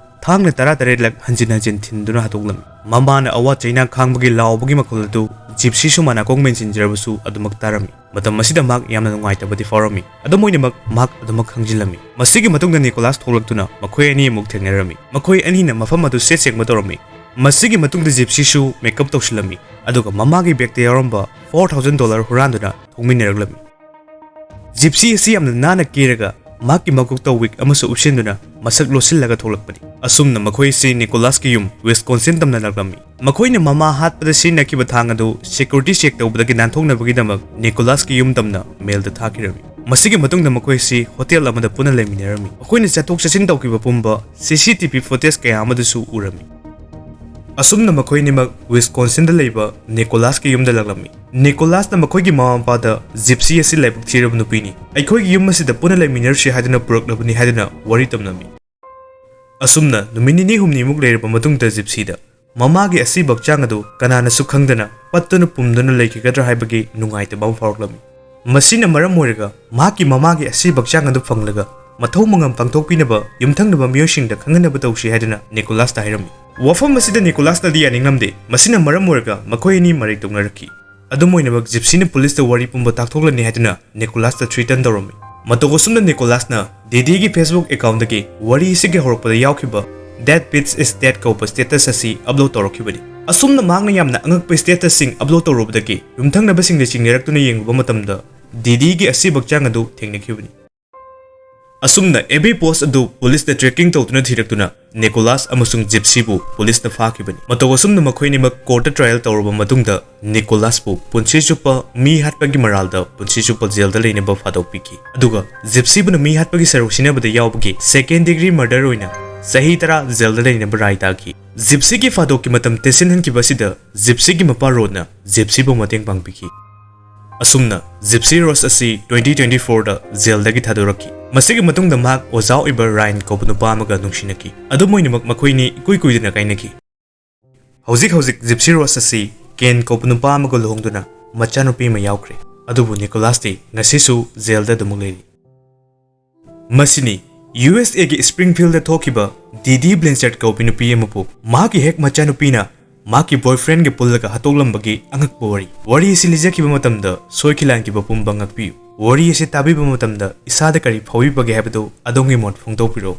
ꯊꯥꯡꯅ ꯇꯔꯥ ꯇꯔꯦꯠ ꯂꯛ ꯍꯟꯖꯤꯟ ꯍꯟꯖꯤꯟ ꯊꯤꯟꯗꯨꯅ ꯍꯥꯠꯇꯣꯛꯂꯝꯃꯤ꯫ ꯃꯃꯥꯅ ꯑꯋꯥ ꯆꯩꯅꯥ ꯈꯥꯡꯕꯒꯤ ꯂꯥꯎꯕꯒꯤ ꯃꯈꯣꯜ ꯑꯗꯨ ꯖꯤꯞꯁꯤꯁꯨ ꯃꯅꯥꯀꯣꯡ ꯃꯦꯟꯁꯤꯟꯖꯔꯕꯁꯨ ꯑꯗꯨꯃꯛ ꯇꯥꯔꯝꯃꯤ꯫ ꯃꯇꯝ ꯑꯁꯤꯗ ꯃꯍꯥꯛ ꯌꯥꯝꯅ ꯅꯨꯡꯉꯥꯏꯇꯕꯗꯤ ꯐꯥꯎꯔꯝꯃꯤ꯫ ꯑꯗꯨꯝ ꯑꯣꯏꯅꯃꯛ ꯃꯍꯥꯛ ꯑꯗꯨꯃꯛ ꯈꯪꯖꯤꯜꯂꯝꯃꯤ꯫ ꯃꯁꯤꯒꯤ ꯃꯇꯨꯡꯗ ꯅꯤꯀꯣꯂꯥꯁ ꯊꯣꯛꯂꯛꯇꯨꯅ ꯃꯈꯣꯏ ꯑꯅꯤ ꯑꯃꯨꯛ ꯊꯦꯡꯅꯔꯝꯃꯤ꯫ ꯃꯈꯣꯏ ꯑꯅꯤꯅ ꯃꯐꯝ ꯑꯗꯨ ꯁꯦꯠ ꯁꯦꯡꯕ ꯇꯧꯔꯝꯃꯤ꯫ ꯃꯁꯤꯒꯤ ꯃꯇꯨꯡꯗ ꯖꯤꯞꯁꯤꯁꯨ ꯃꯦꯀꯞ ꯇꯧꯁꯤꯜꯂꯝꯃꯤ, ꯑꯗꯨꯒ ꯃꯃꯥꯒꯤ ꯕꯦꯒꯇ ꯌꯥꯎꯔꯝꯕ ꯐꯣꯔ ꯊꯥꯎꯖꯟ ꯗꯣꯂꯔ ꯍꯨꯔꯥꯟꯗꯨꯅ ꯊꯣꯡꯃꯤꯟꯅꯔꯛꯂꯝꯃꯤ꯫ ꯖꯤꯞꯁꯤ ꯑꯁꯤ ꯌꯥꯝꯅ ꯅꯥꯟꯅ ꯀꯦꯔꯒ ꯃꯍꯥꯛꯀꯤ ꯃꯀꯣꯛꯇ ꯋꯤꯛ ꯑꯃꯁꯨ ꯎꯞꯁꯤꯟꯗꯨꯅ ꯃꯁꯛ ꯂꯣꯠꯁꯤꯜꯂꯒ ꯊꯣꯛꯂꯛꯄꯅꯤ꯫ ꯑꯁꯨꯝꯅ ꯃꯈꯣꯏ ꯑꯁꯤ ꯅꯤꯀꯣꯂꯥꯁꯀꯤ ꯌꯨꯝ ꯋꯤꯁꯀꯣꯟꯁꯤꯟ ꯇꯝꯅ ꯂꯥꯛꯂꯝꯃꯤ꯫ ꯃꯈꯣꯏꯅ ꯃꯃꯥ ꯍꯥꯠꯄꯗ ꯁꯤꯖꯤꯟꯅꯈꯤꯕ ꯊꯥꯡ ꯑꯗꯨ ꯁꯦꯀ꯭ꯌꯨꯔꯤꯇꯤ ꯆꯦꯛ ꯇꯧꯕꯗꯒꯤ ꯅꯥꯟꯊꯣꯛꯅꯕꯒꯤꯗꯃꯛ ꯅꯤꯀꯣꯂꯥꯁꯀꯤ ꯌꯨꯝ ꯇꯝꯅ ꯃꯦꯜꯗ ꯊꯥꯈꯤꯔꯝꯃꯤ꯫ ꯃꯁꯤꯒꯤ ꯃꯇꯨꯡꯗ ꯃꯈꯣꯏ ꯑꯁꯤ ꯍꯣꯇꯦꯜ ꯑꯃꯗ ꯄꯨꯟꯅ ꯂꯩꯃꯤꯟꯅꯔꯝꯃꯤ꯫ ꯃꯈꯣꯏꯅ ꯆꯠꯊꯣꯛ ꯆꯠꯁꯤꯟ ꯇꯧꯈꯤꯕ ꯄꯨꯝꯕ ꯁꯤ ꯁꯤ ꯇꯤ ꯚꯤ ꯐꯨꯇꯦꯖ ꯀꯌꯥ ꯑꯃꯗꯁꯨ ꯎꯔꯝꯃꯤ꯫ ꯑꯁꯨꯝꯅ ꯃꯈꯣꯏ ꯑꯅꯤꯃꯛ ꯋꯤꯁꯀꯣꯟꯁꯤꯟꯗ ꯂꯩꯕ ꯅꯤꯀꯣꯂꯥꯁꯀꯤ ꯌꯨꯝꯗ ꯂꯥꯛꯂꯝꯃꯤ꯫ ꯅꯤꯀꯣꯂꯥꯁꯅ ꯃꯈꯣꯏꯒꯤ ꯃꯃꯥ ꯃꯄꯥꯗ ꯖꯤꯞꯁꯤ ꯑꯁꯤ ꯂꯥꯏꯕꯛ ꯊꯤꯔꯕ ꯅꯨꯄꯤꯅꯤ, ꯑꯩꯈꯣꯏꯒꯤ ꯌꯨꯝ ꯑꯁꯤꯗ ꯄꯨꯟꯅ ꯂꯩꯃꯤꯟꯅꯔꯨꯁꯤ ꯍꯥꯏꯗꯨꯅ ꯄꯨꯔꯛꯂꯕꯅꯤ ꯍꯥꯏꯗꯨꯅ ꯋꯥꯔꯤ ꯇꯝꯂꯝꯃꯤ꯫ ꯑꯁꯨꯝꯅ ꯅꯨꯃꯤꯠ ꯅꯤꯅꯤ ꯍꯨꯝꯅꯤꯃꯨꯛ ꯂꯩꯔꯕ ꯃꯇꯨꯡꯗ ꯖꯤꯞꯁꯤꯗ ꯃꯃꯥꯒꯤ ꯑꯁꯤꯕ ꯍꯛꯆꯥꯡ ꯑꯗꯨ ꯀꯅꯥꯅꯁꯨ ꯈꯪꯗꯅ ꯄꯠꯇꯨꯅ ꯄꯨꯝꯗꯨꯅ ꯂꯩꯈꯤꯒꯗ꯭ꯔꯥ ꯍꯥꯏꯕꯒꯤ ꯅꯨꯡꯉꯥꯏꯇꯕ ꯑꯃ ꯐꯥꯎꯔꯛꯂꯝꯃꯤ꯫ ꯃꯁꯤꯅ ꯃꯔꯝ ꯑꯣꯏꯔꯒ ꯃꯍꯥꯛꯀꯤ ꯃꯃꯥꯒꯤ ꯑꯁꯤꯕ ꯍꯛꯆꯥꯡ ꯑꯗꯨ ꯐꯪꯂꯒ ꯃꯊꯧ ꯃꯉꯝ ꯄꯥꯡꯊꯣꯛꯄꯤꯅꯕ ꯌꯨꯝꯊꯪꯅꯕ ꯃꯤꯑꯣꯏꯁꯤꯡꯗ ꯈꯪꯍꯟꯅꯕ ꯇꯧꯁꯤ ꯍꯥꯏꯗꯨꯅ ꯅꯤꯀꯣꯂꯥꯁꯇ ꯍꯥꯏꯔꯝꯃꯤ꯫ ꯋꯥꯐꯝ ꯑꯁꯤꯗ ꯅꯤꯀꯣꯂꯥꯁꯅꯗꯤ ꯌꯥꯅꯤꯡꯂꯝꯗꯦ꯫ ꯃꯁꯤꯅ ꯃꯔꯝ ꯑꯣꯏꯔꯒ ꯃꯈꯣꯏ ꯑꯅꯤ ꯃꯔꯩ ꯇꯧꯅꯔꯛꯈꯤ꯫ ꯑꯗꯨꯝ ꯑꯣꯏꯅꯃꯛ ꯖꯤꯞꯁꯤꯅ ꯄꯨꯂꯤꯁꯇ ꯋꯥꯔꯤ ꯄꯨꯝꯕ ꯇꯥꯛꯊꯣꯛꯂꯅꯤ ꯍꯥꯏꯗꯨꯅ ꯅꯤꯀꯣꯂꯥꯁꯇ ꯊ꯭ꯔꯤꯇꯟ ꯇꯧꯔꯝꯃꯤ꯫ ꯃꯇꯧ ꯑꯁꯨꯝꯅ ꯅꯤꯀꯣꯂꯥꯁꯅ ꯗꯤꯗꯤꯒꯤ ꯐꯦꯁꯕꯨꯛ ꯑꯦꯀꯥꯎꯟꯗꯒꯤ ꯋꯥꯔꯤ ꯑꯁꯤꯒꯤ ꯍꯧꯔꯛꯄꯗ ꯌꯥꯎꯈꯤꯕ "That bitch is dead" ꯀꯧꯕ ꯁ꯭ꯇꯦꯇꯁ ꯑꯁꯤ ꯑꯞꯂꯣꯗ ꯇꯧꯔꯛꯈꯤꯕꯅꯤ꯫ ꯑꯁꯨꯝꯅ ꯃꯍꯥꯛꯅ ꯌꯥꯝꯅ ꯑꯉꯛꯄ ꯁ꯭ꯇꯦꯇꯁꯁꯤꯡ ꯑꯞꯂꯣꯗ ꯇꯧꯔꯨꯕꯗꯒꯤ ꯌꯨꯝꯊꯪꯅꯕꯁꯤꯡꯗ ꯆꯤꯡꯅꯔꯛꯇꯨꯅ ꯌꯦꯡꯂꯨꯕ ꯃꯇꯝꯗ ꯗꯤꯗꯤꯒꯤ ꯑꯁꯤꯕ ꯍꯛꯆꯥꯡ ꯑꯗꯨ ꯊꯦꯡꯅꯈꯤꯕꯅꯤ꯫ ꯑꯁꯨꯝꯅ ꯑꯦꯚ꯭ꯔꯤ ꯄꯣꯁ ꯑꯗꯨ ꯄꯨꯂꯤꯁꯅ ꯇ꯭ꯔꯦꯀꯤꯡ ꯇꯧꯗꯨꯅ ꯊꯤꯔꯛꯇꯨꯅ ꯅꯤꯀꯣꯂꯥꯁ ꯑꯃꯁꯨꯡ ꯖꯤꯞꯁꯤꯕꯨ ꯄꯨꯂꯤꯁꯅ ꯐꯥꯈꯤꯕꯅꯤ꯫ ꯃꯇꯧ ꯑꯁꯨꯝꯅ ꯃꯈꯣꯏ ꯑꯅꯤꯃꯛ ꯀꯣꯔꯠꯇ ꯇ꯭ꯔꯥꯏꯌꯦꯜ ꯇꯧꯔꯕ ꯃꯇꯨꯡꯗ ꯅꯤꯀꯣꯂꯥꯁꯄꯨ ꯄꯨꯟꯁꯤ ꯆꯨꯞꯄ ꯃꯤ ꯍꯥꯠꯄꯒꯤ ꯃꯔꯥꯜꯗ ꯄꯨꯟꯁꯤ ꯆꯨꯞꯄ ꯖꯦꯜꯗ ꯂꯩꯅꯕ ꯐꯥꯗꯣꯛꯄꯤꯈꯤ꯫ ꯑꯗꯨꯒ ꯖꯤꯞꯁꯤꯕꯨꯅ ꯃꯤ ꯍꯥꯠꯄꯒꯤ ꯁꯔꯨꯛ ꯁꯤꯟꯅꯕꯗ ꯌꯥꯎꯕꯒꯤ ꯁꯦꯀꯦꯟꯗ ꯗꯤꯒ꯭ꯔꯤ ꯃꯔꯗꯔ ꯑꯣꯏꯅ ꯆꯍꯤ ꯇꯔꯥ ꯖꯦꯜꯗ ꯂꯩꯅꯕ ꯔꯥꯏ ꯇꯥꯈꯤ꯫ ꯖꯤꯞꯁꯤꯒꯤ ꯐꯥꯗꯣꯛꯀꯤ ꯃꯇꯝ ꯇꯦꯟꯁꯤꯟꯍꯟꯈꯤꯕ ꯑꯁꯤꯗ ꯖꯤꯞꯁꯤꯒꯤ ꯃꯄꯥ ꯔꯣꯗꯅ ꯖꯤꯞꯁꯤꯕꯨ ꯃꯇꯦꯡ ꯄꯥꯡꯕꯤꯈꯤ꯫ ꯑꯁꯨꯝꯅ ꯖꯤꯞꯁꯤ ꯔꯣꯁ ꯑꯁꯤ ꯇ꯭ꯋꯦꯟꯇꯤ ꯇ꯭ꯋꯦꯟꯇꯤ ꯐꯣꯔꯗ ꯖꯦꯜꯗꯒꯤ ꯊꯥꯗꯣꯔꯛꯈꯤ꯫ ꯃꯁꯤꯒꯤ ꯃꯇꯨꯡꯗ ꯃꯍꯥꯛ ꯑꯣꯖꯥ ꯑꯣꯏꯕ ꯔꯥꯏꯟ ꯀꯧꯕ ꯅꯨꯄꯥ ꯑꯃꯒ ꯅꯨꯡꯁꯤꯅꯈꯤ꯫ ꯑꯗꯨꯝ ꯑꯣꯏꯅꯃꯛ ꯃꯈꯣꯏꯅꯤ ꯏꯀꯨꯏ ꯀꯨꯏꯗꯅ ꯀꯥꯏꯅꯈꯤ꯫ ꯍꯧꯖꯤꯛ ꯍꯧꯖꯤꯛ ꯖꯤꯞꯁꯤ ꯔꯣꯁ ꯑꯁꯤ ꯀꯦꯟ ꯀꯧꯕ ꯅꯨꯄꯥ ꯑꯃꯒ ꯂꯨꯍꯣꯡꯗꯨꯅ ꯃꯆꯥꯅꯨꯄꯤ ꯑꯃ ꯌꯥꯎꯈ꯭ꯔꯦ꯫ ꯑꯗꯨꯕꯨ ꯅꯤꯀꯣꯂꯥꯁꯇꯤ ꯉꯁꯤꯁꯨ ꯖꯦꯜꯗ ꯑꯗꯨꯃꯛ ꯂꯩꯔꯤ꯫ ꯃꯁꯤꯅꯤ ꯌꯨ ꯑꯦꯁ ꯑꯦꯒꯤ ꯁ꯭ꯄ꯭ꯔꯤꯡꯐꯤꯜꯗ ꯊꯣꯛꯈꯤꯕ ꯗꯤꯗꯤ ꯕ꯭ꯂꯦꯟꯆꯦꯠ ꯀꯧꯕꯤ ꯅꯨꯄꯤ ꯑꯃꯕꯨ ꯃꯍꯥꯛꯀꯤ ꯍꯦꯛ ꯃꯆꯥꯅꯨꯄꯤꯅ ꯃꯍꯥꯛꯀꯤ ꯕꯣꯏꯐ꯭ꯔꯦꯟꯒ ꯄꯨꯜꯂꯒ ꯍꯥꯠꯇꯣꯛꯂꯝꯕꯒꯤ ꯑꯉꯛꯄ ꯋꯥꯔꯤ꯫ ꯋꯥꯔꯤ ꯑꯁꯤ ꯂꯤꯖꯈꯤꯕ ꯃꯇꯝꯗ ꯁꯣꯏꯈꯤ ꯂꯥꯟꯈꯤꯕ ꯄꯨꯝꯕ ꯉꯥꯛꯄꯤꯌꯨ꯫ ꯋꯥꯔꯤ ꯑꯁꯤ ꯇꯥꯕꯤꯕ ꯃꯇꯝꯗ ꯏꯁꯥꯗ ꯀꯔꯤ ꯐꯥꯎꯕꯤꯕꯒꯦ ꯍꯥꯏꯕꯗꯨ ꯑꯗꯣꯝꯒꯤ ꯃꯣꯠ ꯐꯣꯡꯗꯣꯛꯄꯤꯔꯛꯎ꯫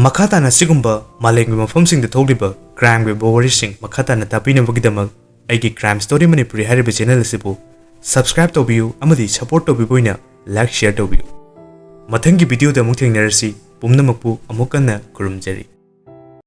ꯃꯈꯥ ꯇꯥꯅ ꯑꯁꯤꯒꯨꯝꯕ ꯃꯥꯂꯦꯝꯒꯤ ꯃꯐꯝꯁꯤꯡꯗ ꯊꯣꯛꯂꯤꯕ ꯀ꯭ꯔꯥꯏꯝꯒꯤ ꯑꯣꯏꯕ ꯋꯥꯔꯤꯁꯤꯡ ꯃꯈꯥ ꯇꯥꯅ ꯇꯥꯕꯤꯅꯕꯒꯤꯗꯃꯛ ꯑꯩꯒꯤ Crime Story Manipuri ꯍꯥꯏꯔꯤꯕ ꯆꯦꯅꯦꯜ ꯑꯁꯤꯕꯨ ꯁꯕꯁꯀ꯭ꯔꯥꯏꯕ ꯇꯧꯕꯤꯌꯨ ꯑꯃꯗꯤ ꯁꯄꯣꯔꯠ ꯇꯧꯕꯤꯕ ꯑꯣꯏꯅ ꯂꯥꯏꯛ ꯁꯤꯌꯔ ꯇꯧꯕꯤꯌꯨ꯫ ꯃꯊꯪꯒꯤ ꯚꯤꯗꯤꯑꯣꯗ ꯑꯃꯨꯛ ꯊꯦꯡꯅꯔꯁꯤ꯫ ꯄꯨꯝꯅꯃꯛꯄꯨ ꯑꯃꯨꯛ ꯍꯟꯅ ꯈꯨꯔꯨꯝꯖꯔꯤ꯫